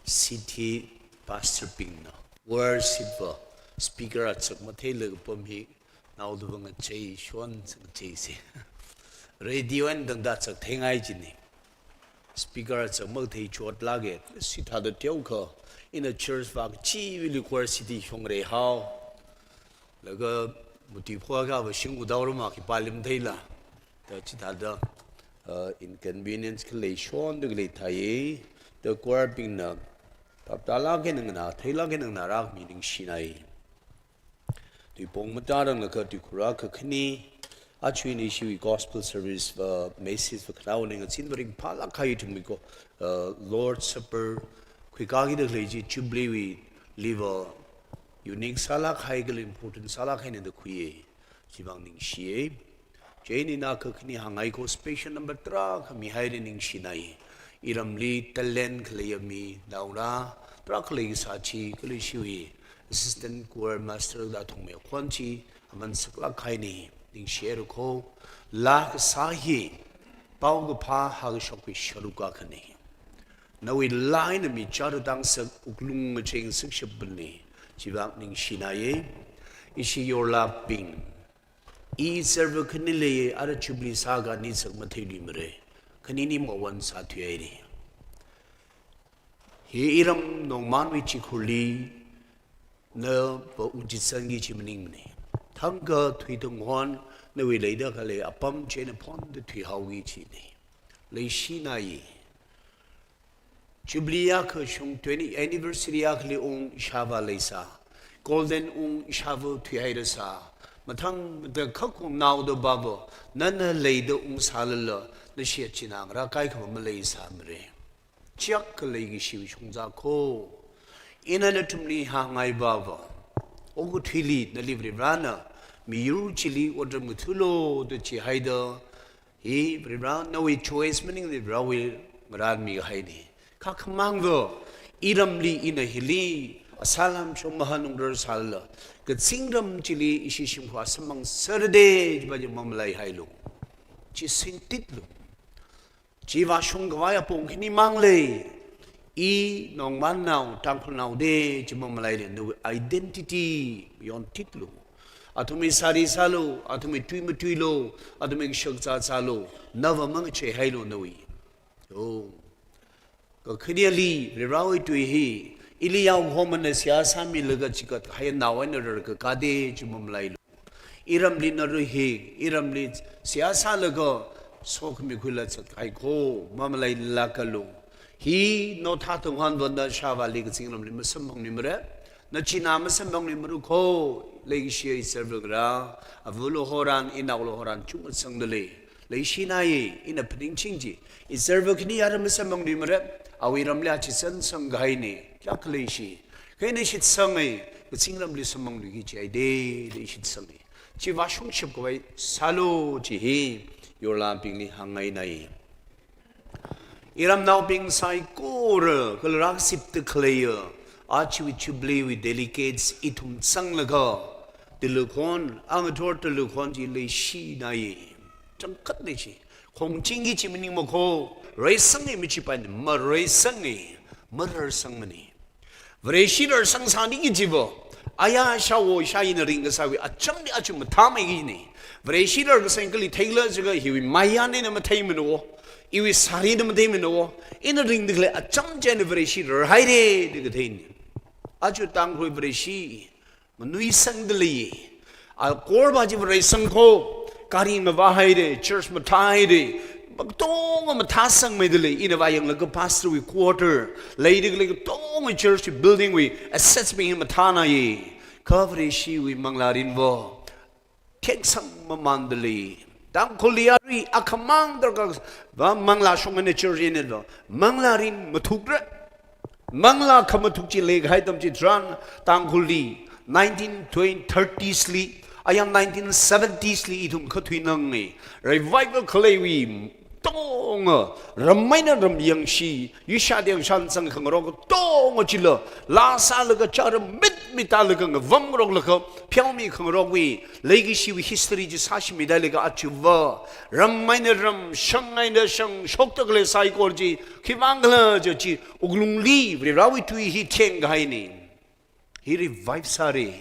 city pastor bingna worship va speaker achak matheila kapam hi, naodava ngachei shon ngachei se. Radio eina tangda chak theingai jina. Speaker achak mathei chotlāka, chithāda teokha, ina church vak chiwuili choir city shongre hao. Laga mutipho kava shing udaurama khipā lim theila. Da chithāda, uh, inconvenience khalei shonda khalei thāi. Da choir bingna, taptalāk eina nganā, theilāk eina nganāra mi ningshinai. Tui pong matarang laga tui khura kakhane, aja ina ishiwui gospel service va message va khanao ning achin va ringphālāk kahai ithumwui ko, uh, Lord Supper, khuikakida khalei chi Jubilee wuili va unique sālāk kahai kala important sālāk kahaina da khuiya. Chivang ningshiya. Chieina ina kakhane hāngngai ko special number tarākha mihaira ningshinai. Iramli talent khaleiya mi, naora, tarākha leisā chi, kala ishiwui assistant choir master da thongmei khon chi, aman saklāk kahaina, ningshihaira ko, laa kasā hi, paokaphā hākashokwui sharuk akhana. Nawui laa eina mi chara tangsak wuklung ngachei ngasakshapna, chivang ningshinaiya, ishi yorlābing. I server khanili ara Jubilee sākha ni chak matheiluimara. Khanini mawan sāthuihaira. Hi iram Nongmanwui chikhurli na va ungchitsangki chi maningmana. Thangkha thuitung hon nawui leida khalei apam chieina phonda thuihaoki china. Leishinai. Jubilee akha shung twenty anniversary akhali ung ishāvā leisā. Golden ung ishāvā thuihairasā. Mathang mathang khakhung naodava va, nana leida ungsālala, nashi achina ngarā kaikhava maleisāmara. Chiyākha leikashiwui shongza ko. Ina nathumli hāngngai vava. Okathuili nali Varivarana miyur chili otram ngathalu da chihaida, hi Varivara nawui choice maningla Varivarawui ngarānmi kahaina. Kha khamangva, iramli ina hili asālam shong mahanungrar sālala, kazingram chili ishi shimkhur samphang sārada, chiva chi mamalaihailu. Chi singtitlu. Chiva shungkhavai apong khani mang lei. I Nongmannao, Tangkhulnao da, chi mamalaila, nawui identity yontitlu. Athumwui sari sālu, athumwui tui matuilu, athumwui kashak zā zālu, nava mangacheihailu nawui. Oh. Kakhaneli, Varivarawui tui hi, ili yaohomana seihā sāmilaga chikat hai nao eina rarkakā da, chi mamalailu. Iramli na ruihik, iramli seihā sālaga sokhami khuila zatkahai ko, mamalailākalu. Hi naothā tunghanva na ishāvāli kazingramli masamphangluimara, nachina masamphangluimaru ko, leikashiya iserver ngarā, avālu horan, inaolu horan, chungkha sangda lei. Leishinai, ina phaningching chi, iserver khani ara masamphangluimara, awui ramli achitsang sangkahaina, kayākha leishi. Kha ina shitsanga, kazingramli samphangluiki jihaida, da shitsanga. Chiva shungshapkhavai sālu chi hi, yorlābingli hāngngainai. Iramnaobing saikora, kala rākazipda khaleiya, aja Jubilee wui delegates ithum zanglaga, tilukhon, angathor tilukhon chi leishinai. Changkhat leishi. Khongchingki chi maningmako, reisanga machipaina, mareisanga, mararsangmana. Vareshi rarsang sāniki chiva, aya shawo sha ina ringkasāwui acham ni aja mathāmeikina. Vareshi rarkasang kali theila jiakha hiwui mayāna matheimana wo, iwui sarina matheimana wo, ina ringda khalei acham china Vareshi rarhaira da katheina. Aja Tangkhul Vareshi manuisangda lei. Akorva chi Vareisang ko, gari ngavāhaira, church mathāhaira, katonga mathāsangmeida lei, ina vāyanglaga pastor wui quarter, leida khalei katonga church building wui assets bing hi mathānai, kha Vareshiwui manglārinva thengsang mamanda lei. Tangkhulli arui akhamang darkar va manglā shongana church eina va, manglārin mathukra. Manglā khamathuk chi leikahai atam chitharan Tangkhulli nineteen twenty thirties li, ayang nineteen seventies li ithum khathuinanga. Revival khaleiwui tonga, ram eina ram yangshi, yisha deng shan zang khangarok tonga chila, laa sālaga chara mit mitālaga ngavamngaroklaga, pheomi khangarokwui, leikashiwui history chi sāshimida leilaga achiva, ram eina ram, shang eina shang, shokda khalei saikora chi, khivang khala chi, chi, wuklungli, Varivarawui tui hi thengkahaina. Hi revive sāra.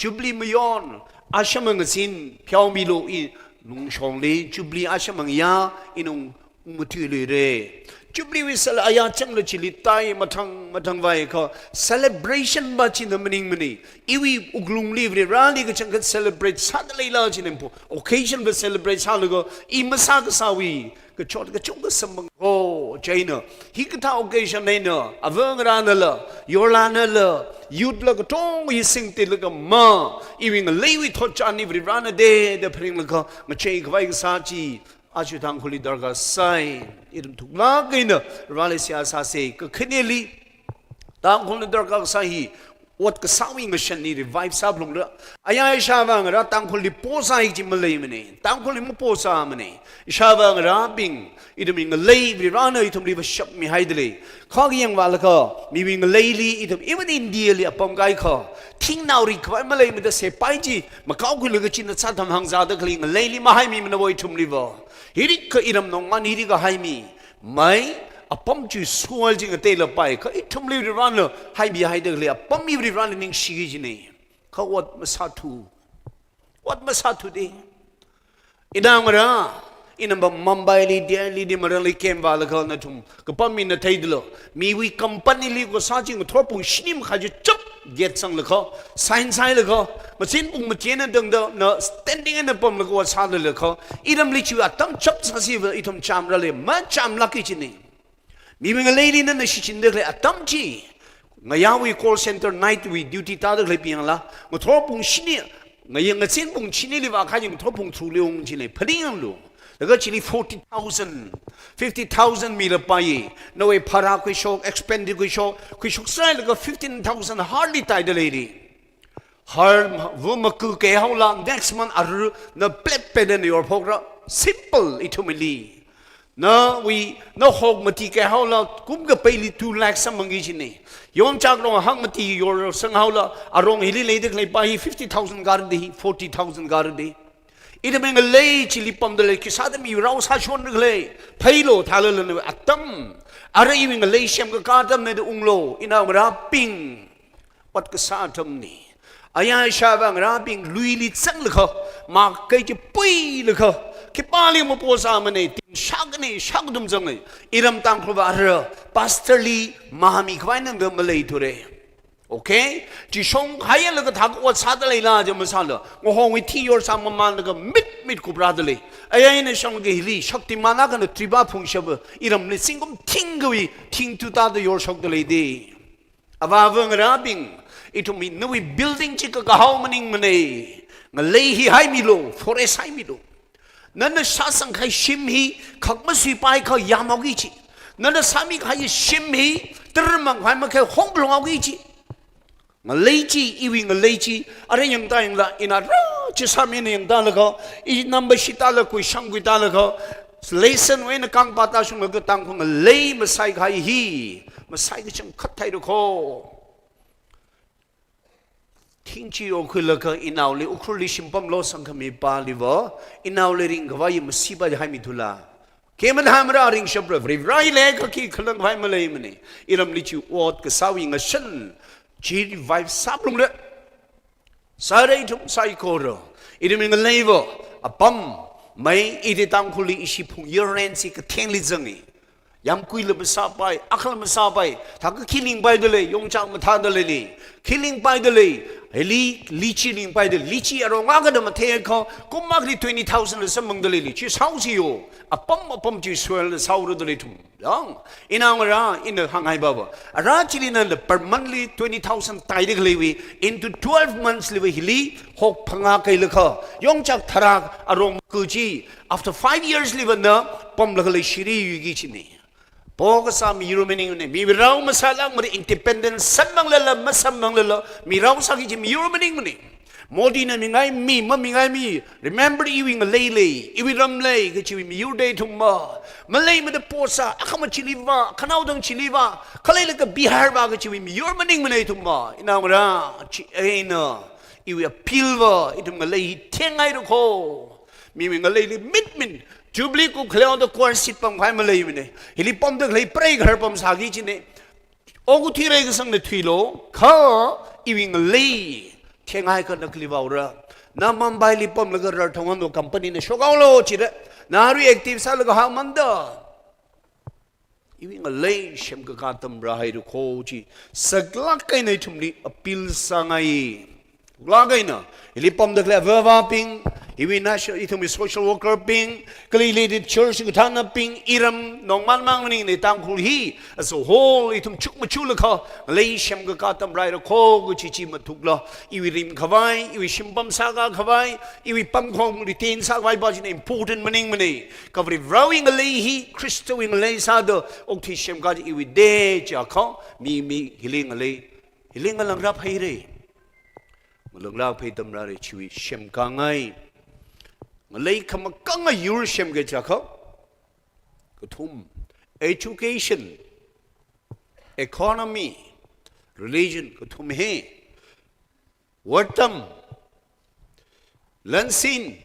Jubilee mayon, ashama ngazin, pheomilu, i lungshongli, Jubilee ashama ngayā, i nung matuiluire. Jubilee wui sāla aya changla chili tai mathang mathang vāi kha celebration va china maningmana. Iwui wuklungli Varivarali kachangkhat celebrate sāda leila china po. Occasion va celebrate sālaga i masā kasāwui kachot kachungkha samphang ho chieina. Hikathā occasion eina, ava ngaranala, yorlanala, youth la katonga hi singtilaga ma, iwui ngaleiwui thotchan hi Varivarana deda pharinglaga, ngacheikhavai kasā chi, aja Tangkhulli darkar sai, ithum thuklāk eina, Vareli seihā sāse, kakhaneli, Tangkhulna darkar kasā hi, ot kasāwui ngashan hi revive sāphalungra. Aya ishāvā ngarā Tangkhulli posai chi maleimana. Tangkhulli maposāmana. Ishāvā ngarābing, ithumwui ngalei Varivarana ithumli vāshapmihaida lei. Kha kayangvālaga, miwui ngaleili ithum, even India li apam kaikha, thingnao rikkhavai maleimada sepai chi, makaokhuilaga china sātham hāngzāda khalei ngaleili mahaimimana vo ithumli va. Hirikha iram nongman hirikha haimi. Mai, apam chi sual chi ngateila pai, kha ithumli Varivarana haimihaida khalei apam hi Varivarana ningshiki kajina. Kha ot masāthu. Ot masāthuda. Inao ngarā, inava Mumbai li, Delhi li, Marali kemvālaga nathum kapam mina theidalo. Miwui company li kho sā chi ngathor pung shini makhai chi chap gate sanglaga, sign sāhailaga, machine pung machine na dangda na standing eina pamlaga ot sālalaga, iramli chi atam chap sāsi va ithum chamrale, machamlāki kajina. Miwui ngaleili nana shichinda khalei atam chi, ngayāwui call center night wui duty tāda khaleibing yangla, ngathor pung shini, ngayā ngazin pung shinili vākahai ngathor pung tharukli ung china, phaninglu. Laga chili forty thousand, fifty thousand milapai, nawui bhara khuishok, expenditure khuishok, khuishok sāhailaga fifteen thousand hardly taida leili. Har, vo maku keihaola, next month arui na plate peda na yorphokra. Simple, ithumli. Nawui, na hok mati keihaola, kum kapeili two lakhs samphangki kajina. Yongchak rong hak mati yorsanghaola, arong hili leida khaleipa hi fifty thousand garda hi, forty thousand garda. Ithumwui ngalei chili pamda lei, khisāda mi rao sāshonda khalei, pheilo thālala na atam. Ara iwui ngalei semkakā atamna da unglo, inao ngarābing. Ot kasā atamna. Aya ishāvā ngarābing luili zanglaga, makei chi puilaga, khipāli maposāmana, ting shakna, shakdum zanga. Iram Tangkhulva ara, pastor li mahami khavai nangda maleithura. Okay? Chi shong khayalaga thak ot sāda leila chi masāla. Ngahongwui thi yorsā mamānlaga mit mit kuprāda lei. Aya ina shanglaga hili, Shaktiman akhana triba phungshapa, iramli zingkum thingkhawui, thing tutāda yorshokda leida. Avāva ngarābing, ithumwui nawui building chi kakahao maningmana. Ngalei hi haimilu, forest haimilu. Nana sāsangkahai shim hi, khak masuipai kha yamhaoki kaji. Nana sāmikahai shim hi, tara mangkhavai makhalei hongphalunghaoki kaji. Ngalei chi, iwui ngalei chi, ara yangda yangla, ina ra chi sāmina yangdalaga, i number shi tālaga, kuishang khuitālaga, lesson wui eina kangpā tāshunglaga Tangkhul ngalei masaikahai hi, masai kachangkhat theiru kho. Thing chi yokhuilaga inaoli Ukhrulli shimpam losangkhami paliva, inaoli ringkhavai masipa haimithula. Khe mathāmara ringshapra, Varivarali kha khi khalang vai maleimana. Iramli chi ot kasāwui ngashan, chi revive sāphalungra. Sāra ithum saikora. Ithumwui ngaleiva, apam, mai, ithi Tangkhulli ishi phung yaren si kathengli zanga. Yamkuila masāpai, akhal masāpai, thaka khi lingpaida lei, yongchak mathāda leili, khi lingpaida lei, hili lychee lingpaida, lychee arong akhana mathei kha, kum akhali twenty thousand la samphangda leili, chi sāhaosi yo, apam apam chi sualna sāhaorada lei ithum. Yang, inao ngarā, ina hānghaiva va. Ara chili nana per monthly twenty thousand taida khaleiwui, into twelve months liva hili, hok phangā kailaga, yongchak tharā arong maku chi, after five years liva na, pamlaga leishiri yuiki kajina. Pokasā miyur maningmana, mi rao masālākmara independent samphanglala, masamphanglala, mi rao sāki kaji miyur maningmana. Modi na mingaimi, mamingaimi, remember iwui ngalei lei, iwui ram lei, kachiwui miyurda ithumva. Maleimada posā, akhama chili vā, khanaodang chili vā, khaleilaga Bihar vā kachiwui miyur maningmana ithumva. Inao ngarā, chieina, iwui appeal va, ithum ngalei hi thenghairu kho. Miwui ngaleili mitmin, Jubilee kupkhaleoda coercive pamkhavai maleimana. Hili pamda khalei preigaharpam sāki kajina. Okathui reikasangna thuilu, kha iwui ngalei Kengaiakha na kali vāura. Na Mumbai li pamlaga rarthang wanu company na shokhaolu jira. Na reactive sālaga haomanda. Iwui ngalei semkakā atam rāhaira kho chi. Saklāk eina ithumli appeal sāngai. Lāk eina, ili pamda khalei avāva̱bing, iwui national, ithumwui social worker bing, kali leided church kathānabing, iram, nongman mang maningmana Tangkhul hi, as a whole, ithum chukmajalaga, ngalei semkakā atam rāhaira kho kachi chi mathukla, iwui rimkhavai, iwui shimpam sākakhavai, iwui pamkhong retain sākhavai pa china important maningmana. Kha Varivarāwui ngalei hi, Khristawui ngalei sāda, okathui semkā chi iwui de chiakha, mi, mi, hili ngalei, hili ngalangrap haira. Ngalangrap hai atam rāra chiwui semkāngai. Ngalei khamakanga yur semkhui chiakha. Kathum, education, economy, religion, kathum hi. Vātam, lansin,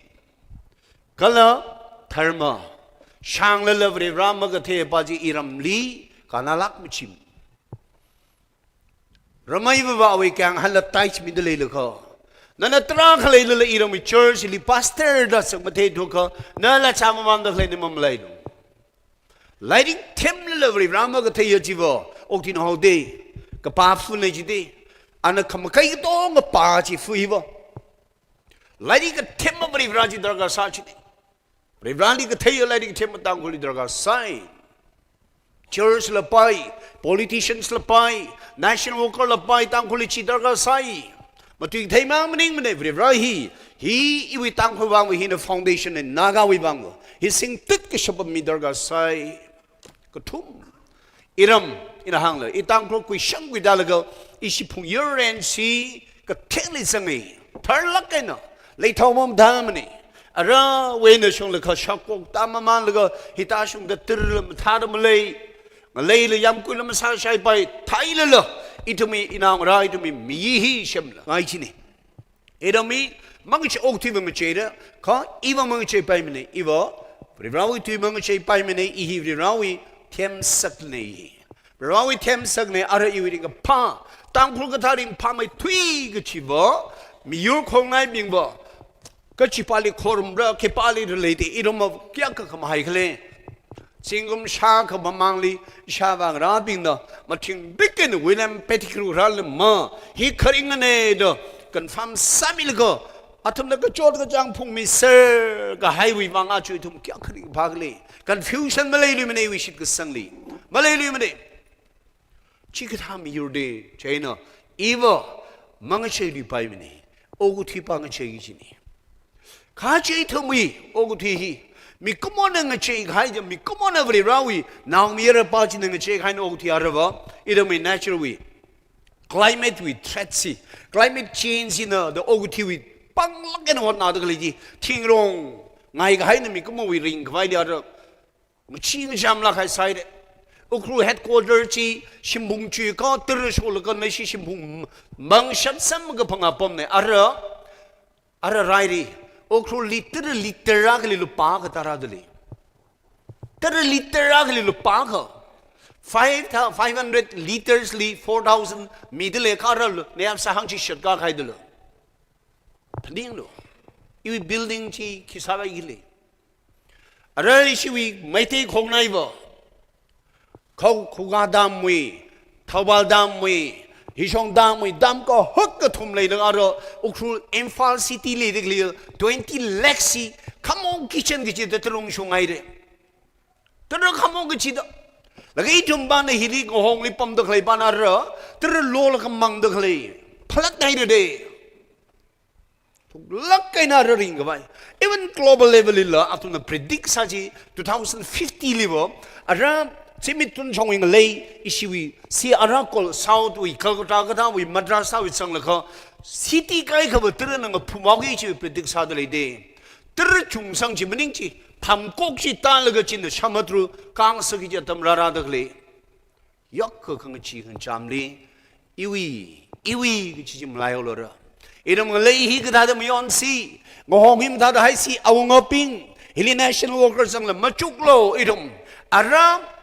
kala dharma, shānglala Varivarā makathei pa chi iramli, kannalāk machim. Rameiva vāwui kayānghanla tithe mida leilakha. Nana tarākha leilala iramwui church li pastor da sakmathei thukha, nala chāmamanda khaleina mamalailu. Lairik themlala Varivarā makatheiya chiva, okathuina haoda, kapā fun lei jida, ana khamakai katonga pā chi fuiva. Lairik kathema Varivarā chi darkar sā china. Varivarāli katheiya lairik kathema Tangkhulli darkar sai. Church la pai, politicians la pai, national worker la pai, Tangkhulli chi darkar sai. Matuitheimang maningmana Varivarā hi, hi iwui Tangkhul vang hina foundation na Nagawui vang. Hi singtut kashapa mi darkar sai. Kathum. Iram, ina hāngla, i Tangkhul kuishang khuidalaga, ishi phungyur ren chi, kathengli zangi, tharlāk eina, leithao mamda mani. Arawui eina shunglakha shakok ta mamanlaga, hithāshungda tirla mathāda malei. Ngaleila yamkuila masāshaipai, thailala, ithumwui inao ngarā, ithumwui mi hi semla, ngai china. Iramwui mangachei okathuiva ngacheira, kha iva mangacheipaimana, iva Varivarāwui tui mangacheipaimana, i hi Varivarāwui themsakna. Varivarāwui themsakna, ara iwui ringkaphā, Tangkhul kathā ringphāmeithui kachiva, miyur khongnaibingva, kachipāli khorumra, khipāli rāleida, iramva kayākha khamahai khala. Zingkum shākha mamangli, ishāvā ngarābingna, mathingrik eina William Pettigrew rālama, hi kharingana da, confirm sāmilaga, athumna kachot kachāng phungmiser, kahaiwui vang aja ithum kayākha ringphā khala. Confusion maleiluimana iwui shitkasangli. Maleiluimana. Chikathā miyur da, chieina, iva, mangacheiluipaimana, okathui pa ngachei china. Kha chi ithumwui, okathui hi, mikumona ngacheikahai ja, mikumona Varivarāwui, naomayara pa china ngacheikahaina okathui arava, iramwui nature wui, climate wui threat chi, climate change hina, da okathuiwui, panglāk eina hotnada khalei chi, thingrong, ngaikahaina mikumowui ringkhavai li ara, ngachi ngacham lāk hai saida. Ukhrul headquarter chi, shimphung chuikha tara sholaga naishi shimphung mangshap samkaphang apamna. Ara, ara rairi. Ukhrulli tara liter akhali lupā akha tara dalei. Tara liter akhali lupā akha. Five thou-, five hundred liters li four thousand midalei kha ara lu, nayam sāhang chi shat kakhaidalei. Phaninglu. Iwui building chi khi sāvai khala. Ara ishiwui Meitei khongnaiva. Khau Khuga Dam wui, Thoubal Dam wui, Hishong Dam wui, dam kahak kathum leida ara Ukhrul Imphal City li dikli twenty lakhs chi, khamong kitchen kachida tarung shungaira. Tara khamong kachida. Laga ithum pana hili ngahongli pamda khalei pana ara, tara lolaga mangda khalei. Phalatnaira da. Thuklāk eina ara ringkhavai. Even global level lila, athumna predict sā chi two thousand fifty liva, ara zimik tun chongwui ngalei, ishiwui, si ara kol South wui, Calcutta kathāwui, Madras wui zanglaga, city kaikhava tarana ngaphumhaoki chi predict sāda leida. Tara chungsang chi maning chi, phamkok chi tālaga china shamadru, kangsa kaji atam rārada khalei. Yākkha khangachee khangachamli, iwui, iwui kachi chi malaihaolora. Iram ngalei hi kathāda mayonsi, ngahong hi mathāda haisi, awungabing, hili national worker zangla machuklu, iram. Ara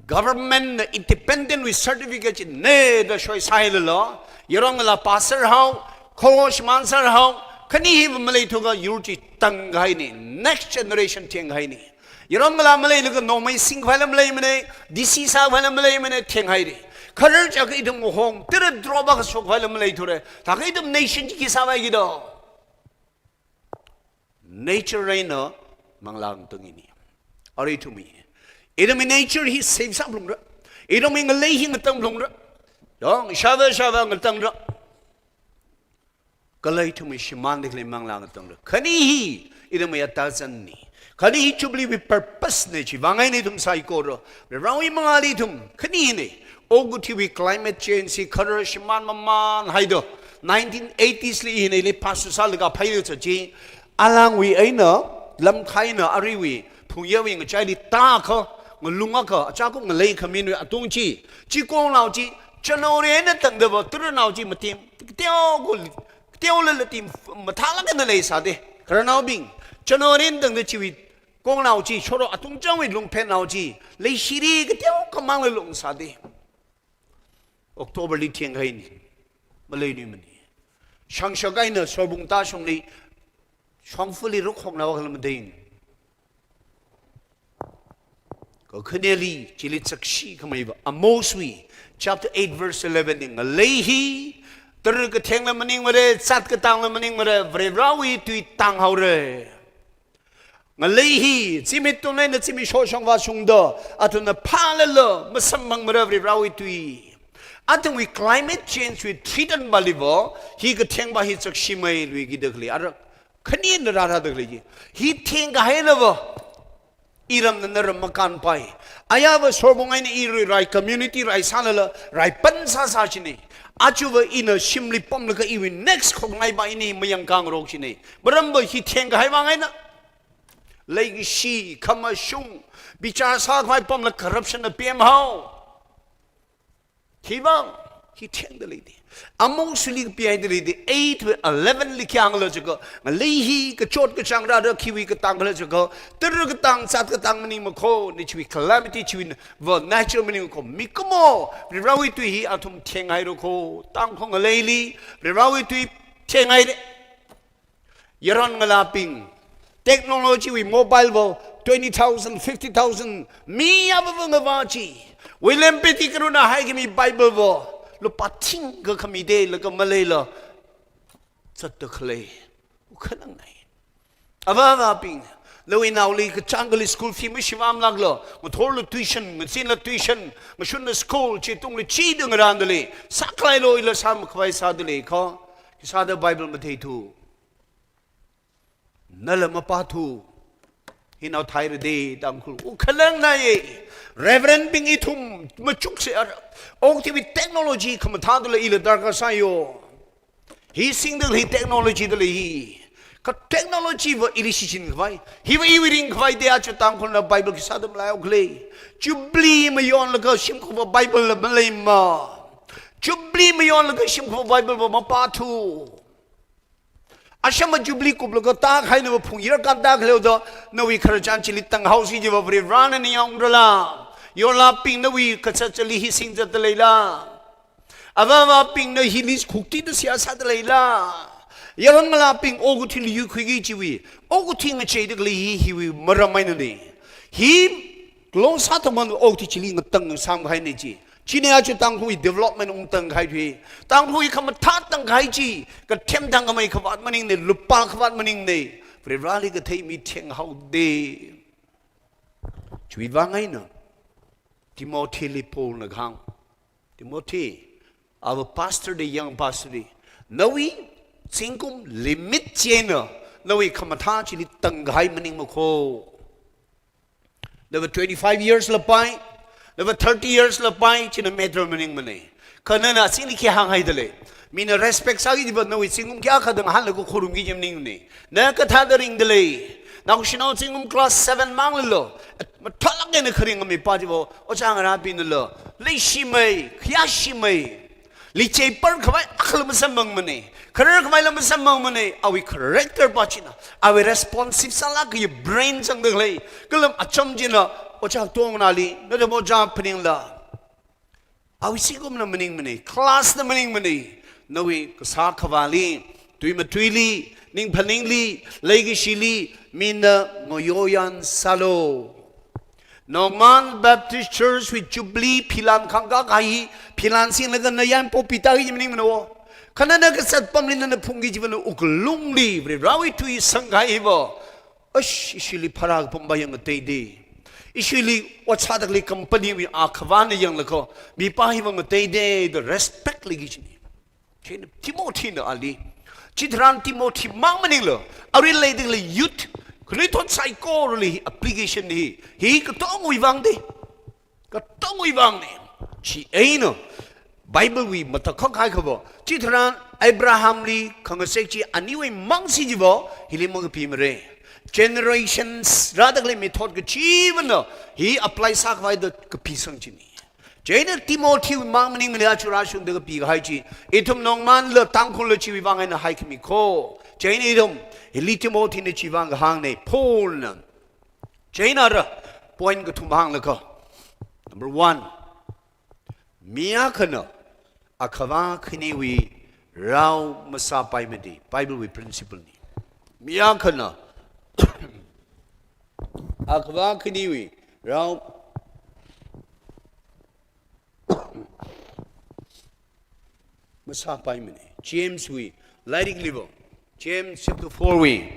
government na independent wui certificate china da shoisāhailala, yaron ngalā pastor hao, Khoro shimān sārhao, khani hi maleithuakha yur chi tangkahaina, next generation thengkahaina. Yaron ngalā maleilaga nongmei singkhavai lam maleimana, D C sākhavai lam maleimana, thenghaira. Kharar chaka ithum ngahong, tara drop akha shokkhavai lam maleithura. Thākha ithum nation chi khi sāvai kido. Nature eina manglā ngatangna. Arui ithumwui, ithumwui nature hi save sāphalungra. Ithumwui ngalei hi ngatangphalungra. Yong, shāva shāva ngatangra. Kala ithumwui shimānda khalei manglā ngatangra. Khani hi ithumwui atazanna. Khani hi Jubilee wui purpose na, chiwui vang eina ithum saikora Varewui mangāli ithum khanina. Okathuiwui climate change hi kharar shimān mamānhaida, nineteen eighties li hina ili pastor sālaga phailu cha chi, alangwui eina, lamkhaina aruiwui phungyāwui ngachaili tākha, ngalung akha, achākum ngalei khaminwui atung chi, chi kongnao chi, January eina tangdava, tharānao chi matim, kateokha, kateolala tim, mathālāk eina leisāda. Khararnaobing, January eina tangda chiwui kongnao chi, shoro atung changwui lungphennao chi, leishiri kateokhamang lungsāda. October li thengkahaina, maleiluimana. Shangshak eina sorbung tāshungli, shongfali ruk hoknao khala matheina. Kakhaneli, chili sakshikhameiva, Amoswui chapter eight verse eleven li, ngalei hi tara kathengla maningmara, zat katangla maningmara, Varewui tui tānghaora. Ngalei hi zimik tun eina zimik shoshang vāshungda, athumna phālala masamphangmara Varewui tui. Athumwui climate change wui threaten vāliva, hi kathengva hi sakshimeilui kida khalei, ara khanina rārada khalei chi. Hi thengkahailava, iramna naram makānpai. Ayāva sorbung eina iwui rai community rai sālala, rai pan sāsā china. Achuva ina shimli pamlaga iwui next khoknaiva ini mayangkāngarok china. Maramva hi thengkahai vang eina. Leikashi, khamashung, bichar sākhavai pamla corruption na pemhao. Khiwui vang, hi thengda leida. Amosli kapihaida leida, eight wui eleven li khi hāngkhala chiakha, ngalei hi kachot kachāng rāra khiwui katang khala chiakha, tara katang, zat katang maningmakho, ni chiwui calamity chiwui va natural maningmakho, mikumo, Varewui tui hi athum thenghaira kho, Tangkhul ngaleili, Varewui tui thenghaira. Yaron ngalābing, technology wui mobile va twenty thousand, fifty thousand, mi yāva va ngavā chi. William Pettigrew na haikhami Bible va lupā thingkha khamida laga maleila zatta khalei, u khanangnai. Avāvābing, nawui naoli kachāng akhali school fee mashivāmlākla, ngathorla tuition, ngazinla tuition, ngashunla school, chi tungli chida ngarānda lei, sākhalei loila sāmakhavai sāda lei kha, khisāda Bible matheithu. Nala mapāthu. Hinao thaira da Tangkhul. U khanangnaiya. Reverend bing ithum machukse ara. Okathuiwui technology khamathā dala ila darkar sāya. Hi singda lei technology da lei hi. Kha technology va ili shichinkhavai. Hiva iwui ringkhavai da aja Tangkhulna Bible khisāda malaihaokhala. Jubilee mayonlaga shimkhurva Bible la maleima. Jubilee mayonlaga shimkhurva Bible va mapāthu. Ashama Jubilee kuplaga tākahaina va phungyar kanda khaleoda, nawui khararchan chili tānghaosi jiva Varivarana ningyāng rala. Yorlābing nawui kazat chili hi singzatda leila. Avāvābingna hili khuktida seihā sāda leila. Yaron ngalābing okathuili yuikhuiki chiwui, okathui ngacheida khalei hi hiwui maram einana. Hi long sāthaman okathui chili ngatang samkahaina chi. China aja Tangkhulwui development ungtangkahai thui. Tangkhulwui khamathā tangkahai chi, kathem thangkhamei khavāt maningna, lupā khavāt maningna. Varivarali kathei mi thenghaoda. Chiwui vang eina Timothy li Paulna kahāng. Timothy, ava pastor da, young pastor da. Nawui zingkum limit chi eina, nawui khamathā chili tāngkahai maningmakho. Nava twenty-five years la pai, nava thirty years la pai, china matter maningmana. Kha nana singli khi hānghaida lei. Mina respect sāki jiva nawui zingkum kayākha da ngahānlaga khorumki jim maningmana. Na kathāda ringda lei. Naoshinao zingkum class seven mang lalo. Mathālāk eina kharing mi pa jiva, ojā ngarābingnala. Leishimei, khayāshimei. Lichei par khavai akhala masamphangmana. Kharar khavaila masamphangmana. Awui character pa china. Awui responsive sālāk kaji brain zangda khalei. Kala acham china, ojā tongna li, nada ojā phaningla. Awui zingkumna maningmana, class na maningmana, Nawui kasā khavāli, tui matuili, ning phaningli, leikashili, mina ngayoyan sālu. Nongman Baptist Church wui Jubilee philan khangkā kahai, philan singlaga na yan popi ta hi maningmana wo. Kha nana kazat pamli nana phungki chiva nawui wuklungli, Varivarawui tui sangkahai va. Ash, ishili phara kapam va yang ngateide. Ishili ot sāda khalei company wui akhavana yanglaga, mipā hiva ngateide, da respect leiki chini. Chieina Timothy na ali. Chitharan Timothy mang maningla, arui leida khalei youth, khanuithot saikorali application hi, hi katongwui vang de. Katongwui vang ne. Chieina, Bible wui matakhak hai khava, chitharan Abraham li khangasek chi aniwui mang si chiva, hili mangkapimara. Generations, rāda khalei method kachivana, hi apply sākhavai da kapisang chini. Chieina Timothy mang maningmana, aja rāshungda kapikahai chi. Ithum nongmanla Tangkhulna chiwui vang eina haikhami kho. Chieina ithum, hili Timothy na chiwui vang kahāngna, Paul na. Chieina ra, point kathum hānglaga. Number one, mi akhana akhavā khaniwui rao masāpaimana, Bible wui principle ni. Mi akhana akhavā khaniwui rao masāpaimana. James wui lairikli va, James chapter four wui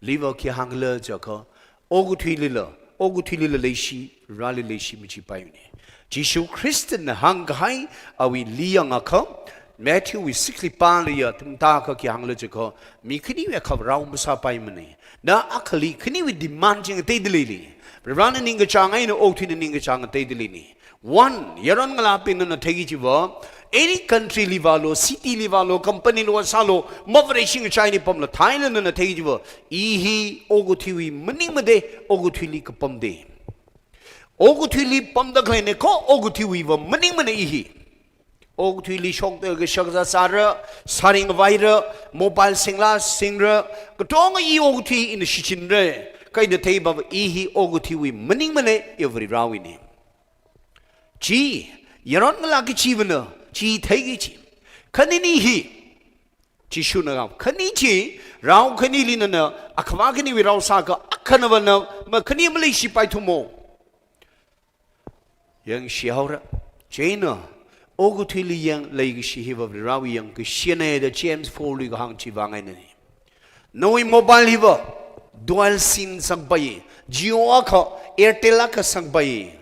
li va khi hāngkhala jiakha, okathuilila, okathuilila leishi, Vareli leishi machipaimana. Jishu Khristana hāngkahai awui li yangakha, Matthew wui six li pāli ya, tumta kha khi hāngkhala jiakha, mi khaniwui akhavā rao masāpaimana. Na akhali khaniwui demand chi ngateida leili. Varena ningkachāng eina okathuina ningkachāng ngateida leini. One, yaron ngalābingna theiki chiva, any country li vālu, city li vālu, company li vāsālu, mavare shing chai ni pamla, thaila nana theiki chiva, i hi okathuiwui maningmade, okathuili kapamde. Okathuili pamda khaleina kho, okathuiwui va maningmana i hi. Okathuili shokta kashak zāzāra, sāring vaira, mobile singla singra, katonga i okathui ina shichinra, kaida theiva i hi okathuiwui maningmana, i Varivarawuina. Chi, yaron ngalā kachivana, chi theiki chi. Khanini hi, Jishuna hāng, khani chi, rao khanili nana, akhavā khaniwui rao sākha, akhanavana, makhani maleishi paithumo. Yangshi haora. Chieina, okathuili yang leikashi hiva Varivarawui yangkashina da James four li kahāng chiwui vang eina ni. Nawui mobile hiva, dual sim sangpai, Jio akha, Airtel akha sangpai.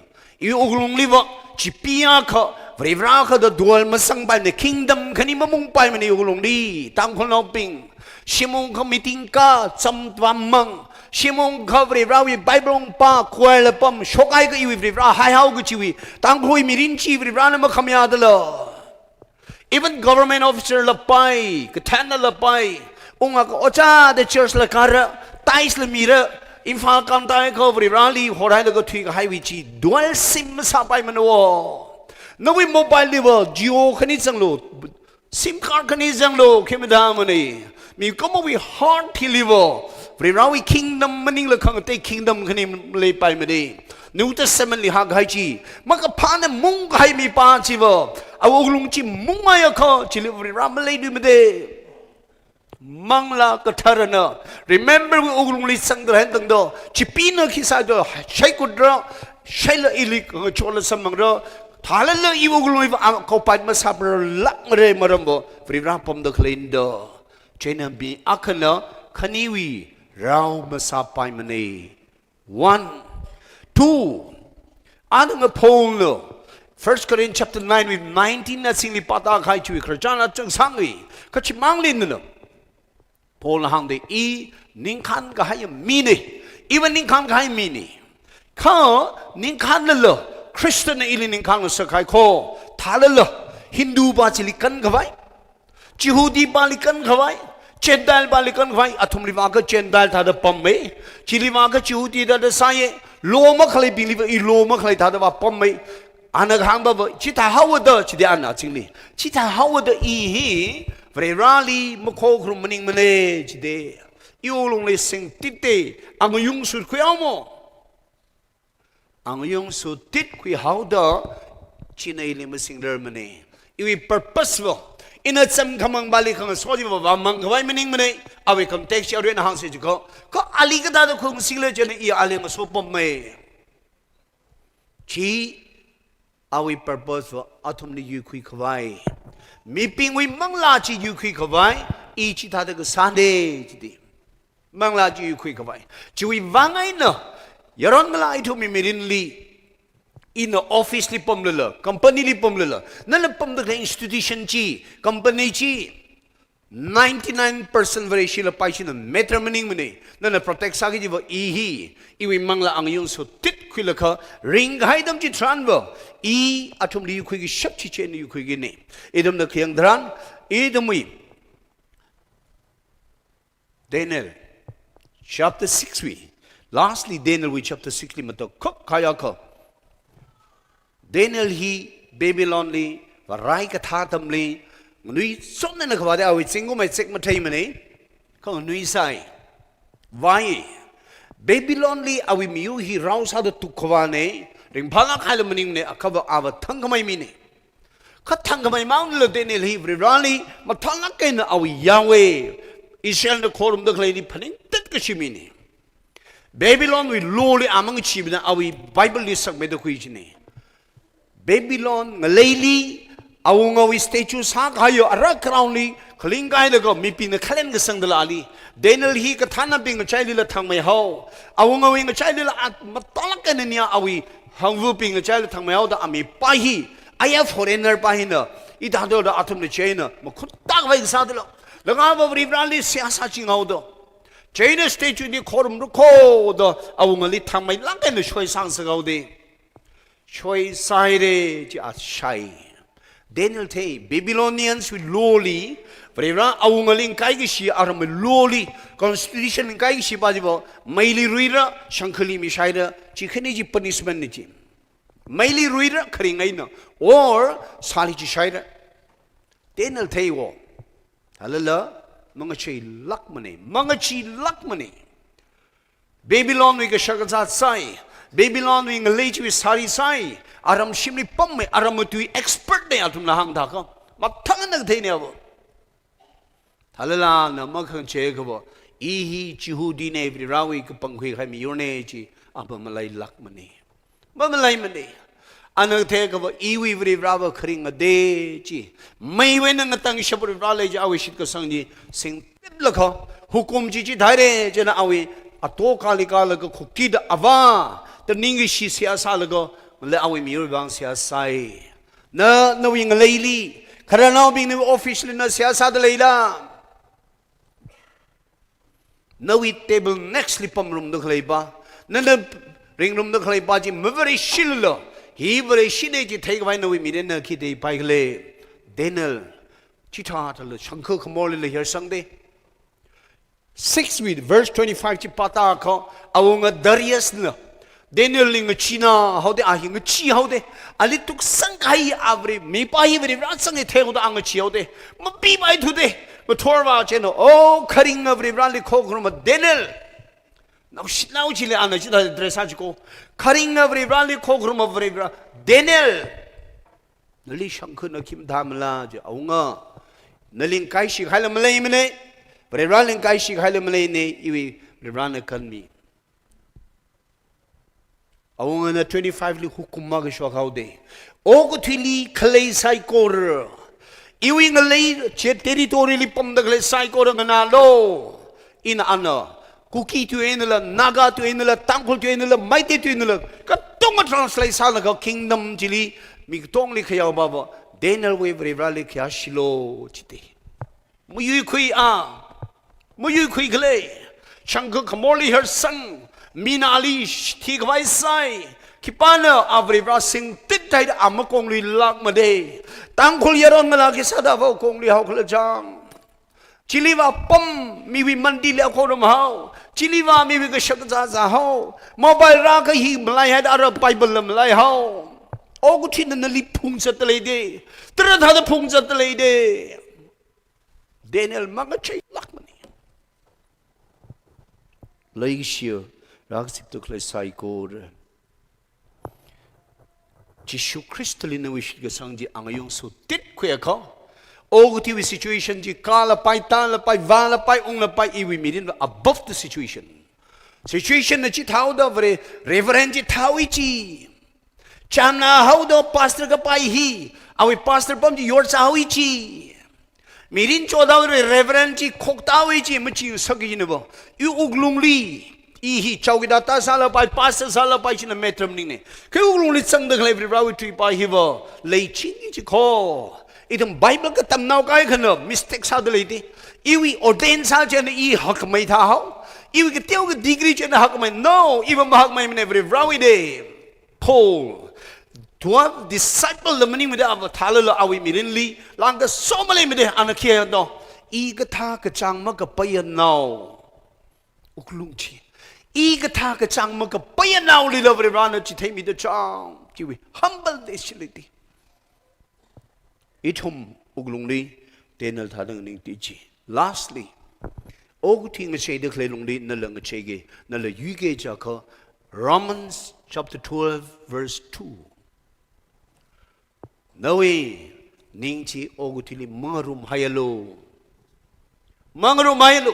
Iwui wuklungli va, chipeeakha, Varivara akha da dual masangpaimana, kingdom khani mamungpaimana iwui wuklungli, Tangkhulnaobing. Shimung kha meeting kā, cham vāmang. Shimung kha Varivarawui Bible ungpā, choir la pam, shokhai kha iwui Varivara haihao kachiwui, Tangkhul mirin chi Varivarana makhamayā dala. Even government officer la pai, kathānna la pai, ungakha ojā da church la kāra, tithes la mira, Imphal kānda kha Varivarali horhailaga thuikahaiwui chi, dual sim masāpaimana wo. Nawui mobile li va, Jio khani zanglu, sim card khani zanglu, khi mathāmana. Mikumowui heart hili va, Varivarawui kingdom maningla khangatei kingdom khani maleipaimana. New Testament li hāngkahai chi, makaphāna mungkahai mipā chiva, awui wuklung chi mungngaiakha, chili Varivara maleiluimade. Manglā Katharana, remember wui wuklungli sangda lei tangda, chipeena khi sāda, shaikutra, shaila ili ngachola samphangra, thālala iwui wuklungli va ang kopat masāpra lakmara maram va, Varivara pamda khaleina da. Chieina mi akhana, khaniwui rao masāpaimana. One. Two. Ana nga Paul na, First Corinthians chapter nine wui nineteen na singli pāda kahai chiwui khararchan achangsangwui, kachimangli nana. Paul na hāngda i ningkhān kahai mina. Iva ningkhān kahai mina. Kha ningkhānlala, Christian na ili ningkhān ngasakahai kho. Thālala, Hindu va chili kānkhavai. Jihudi pāli kānkhavai, Gentile pāli kānkhavai, athumli vākha Gentile thāda pamma, chili vākha Jihudi thāda sāya, law makhaleibingli va i law makhalei thāda vāpamma, ana kahāng va va, chithāhaoda, chida ana chingli, chithāhaoda i hi, Varivarali makhokharum maningmana, chida, iwui wuklungli singtite, angayung sutkhuihaomo. Angayung suttit khuihaoda, china ili masingrar mana. Iwui purpose va, Ina chāmkhamang pali khangaso chiva vāmang khavai maningmana. Awui context chi arui ina hāngsa chiko. Kha ali kathāda khungsi le chieina i ali ngasopamma. Chi awui purpose va athumli yuikhui khavai. Mibingwui manglā chi yuikhui khavai, i chithāda kasāna chida. Manglā chi yuikhui khavai. Chiwui vang eina, yaron ngalā ithumwui mirinli, ina office li pamlala, company li pamlala, nana pamda khalei institution chi, company chi, ninety-nine percent Vareshila pai china matter maningmana. Nana protect sāki chiva i hi, iwui manglā angayung sutit khuilaga, ringkahai atam chitharanva, i athumli yuikhuiki shap chi chieina yuikhuikina. Ithumna khayang tharan, ithumwui Daniel chapter six wui, lastly Daniel wui chapter six li matakhak kayākha, Daniel hi Babylon li, varai kathā atamli, nganuichotna khavāda awui zingkum mai zek matheimana, kha nganuisai. Why? Babylon li awui miyur hi rao sāda tukkhavana, ringphālāk kahaila maningmana, akhava ava thangkhamei mina. Kha thangkhamei mangla Daniel hi Varivarali, mathālāk eina awui Yahweh, Israelna khorumda khaleili phaningtat kashi mina. Babylon wui law li a mangachibana awui Bible li sakmeida khui china. Babylon ngaleili, awungawui statue sākahai ara crown li, khaling kailaga mibingna khalen kasangdala ali. Daniel hi kathānabing ngachailila thangmeihao. Awungawui ngachailila a mathālāk eina nia awui hangvabing ngachaila thangmeihaoda ami pa hi, aya foreigner pa hina, i thāda da athumna chieina, makhut tak vai kasādala. Laga va Varivarali seihā sāchinghaoda. Chieina statue li khorumra kho da, awungali thangmeilāk eina shoisang sāhaoda. Shoisāhaira chi a shai. Daniel thei, Babylonians wui law li, Varivara awungali ngakaikashi aramwui law li, constitution ngakaikashi pa chiva, meili ruira, shangkhali mishaira, chi khani chi punishment na chi. Meili ruira kharing eina, or sāli chishaira. Daniel theiwo. Thālala, mangacheilākmana, mangacheilākmana. Babylon wui kashak kazā sāi, Babylon wui ngalei chiwui sari sāi, aram shimli pammei, aram matui expert na athumla hāngda kha. Mathangna theina ava. Thālala na makhangachei akhava, i hi Jihudina, Varivarawui kapangkhui kahai miyurna chi, a mamalailākmana. Mamalaimana. Ana thei akhava iwui Varivarava kharinga da chi. Meiwui eina ngatangshap Varivara lei chi awui shitkasang chi singtitlakha, hukum chi chithāhaira chieina awui ato kali kalaga khukkida ava, da ningkashi seihā sālaga, le awui miyur vang seihā sāi. Na, nawui ngaleili, khararnaobing nawui office li na seihā sāda leila. Nawui table next li pamrumda khalei pa, nana ringrumda khalei pa chi mavareshilala, hi Vareshina chi theikhavai nawui mirinna khi theipai khala. Daniel, chithāthāla shangkha khamorlila hirsangda. Six wui verse twenty-five chi pāta kha, awunga Darius na Daniel li ngachee haoda, a hi ngachee haoda. Ali tuksang kahai a Vari, mipa hi Varivara sānga theihaoda a ngachee haoda. Mapipaithuda. Ngathorva chieina, "O kharinga Varivarali khokharuma Daniel." Naoshinao chili ana chithāda address sā chiko. "Kharinga Varivarali khokharuma Varivara Daniel. Nali shangkhana khi mathāmala," chi awunga. Nali ngakaishi kahaila maleimana. Varivarali ngakaishi kahaila maleina, iwui Varivarana kanmi. Awungana twenty-five li hukum makashok haoda. Okathuili khalei saikora, iwui ngalei chi territory li pamda khalei saikora nganālu. Ina ana, Kuki tui einala, Naga tui einala, Tangkhul tui einala, Meitei tui einala, katonga translate sālaga kingdom chili, mi katongli khayao pava, Daniel wui Varivarali khayāshilu chida. Mayuikhui a, mayuikhui khala, shangkha khamorli hirsang, mina ali sh-, thikhavai sāi, khipāna a Varivara singtit haida a makongluilākmada. Tangkhul yaron ngalā khi sāda vo konglui haokhala chang. Chiliva pam miwui mandili khorum hao, chiliva miwui kashak kazā zāhao, mobile rākahai malaihaida ara Bible la malaihao. Okathuina nali phungzatda leida, tara thāda phungzatda leida. Daniel mangacheilākmana. Leikashiya, rākazipda khalei saikora, Jishu Khristali nawui shitkasang chi angayung sutit khuiakha, Okathuiwui situation chi kālapai, tālapai, vālapai, unglapai, iwui mirinva above the situation. Situation na chithāhaoda Vare, Reverend chithāhaowa chi. Chāmnāhaoda pastor kapai hi, awui pastor pam chi yorzāhaowa chi. Mirin choda Vare, Reverend chi khoktāhaowa chi, machisak kajina bo. I wuklungli, i hi chowkidar sālapai, pastor sālapai china matter maningne. Kha wuklungli zangda khalei Varivarawui tuipa hiva, leiching chi kho. Ithum Bible katamnao kaikhana mistake sāda leite. Iwui ordain sā chieina i hakmei thāhao. Iwui kateokha degree chieina hakmei. No, iva mahakmeimane, Varivarawuine. Paul, twelve disciple la maningmada ava thālala awui mirinli, langkaso maleimada ana khi hāngdo. I kathā kachāng makapaiya nao. Wuklung chi. I kathā kachāng makapaiya naolila Varivarana chitheimida chang. Chiwui humble de shiliti. Ithum wuklungli, Daniel thāda nganingti chi. Lastly, okathui ngacheida khalei lungli, nala ngacheiki, nala yuiki jiakha, Romans chapter twelve, verse two. Nawui ning chi okathuili mangarumhaialu. Mangarumhaialu.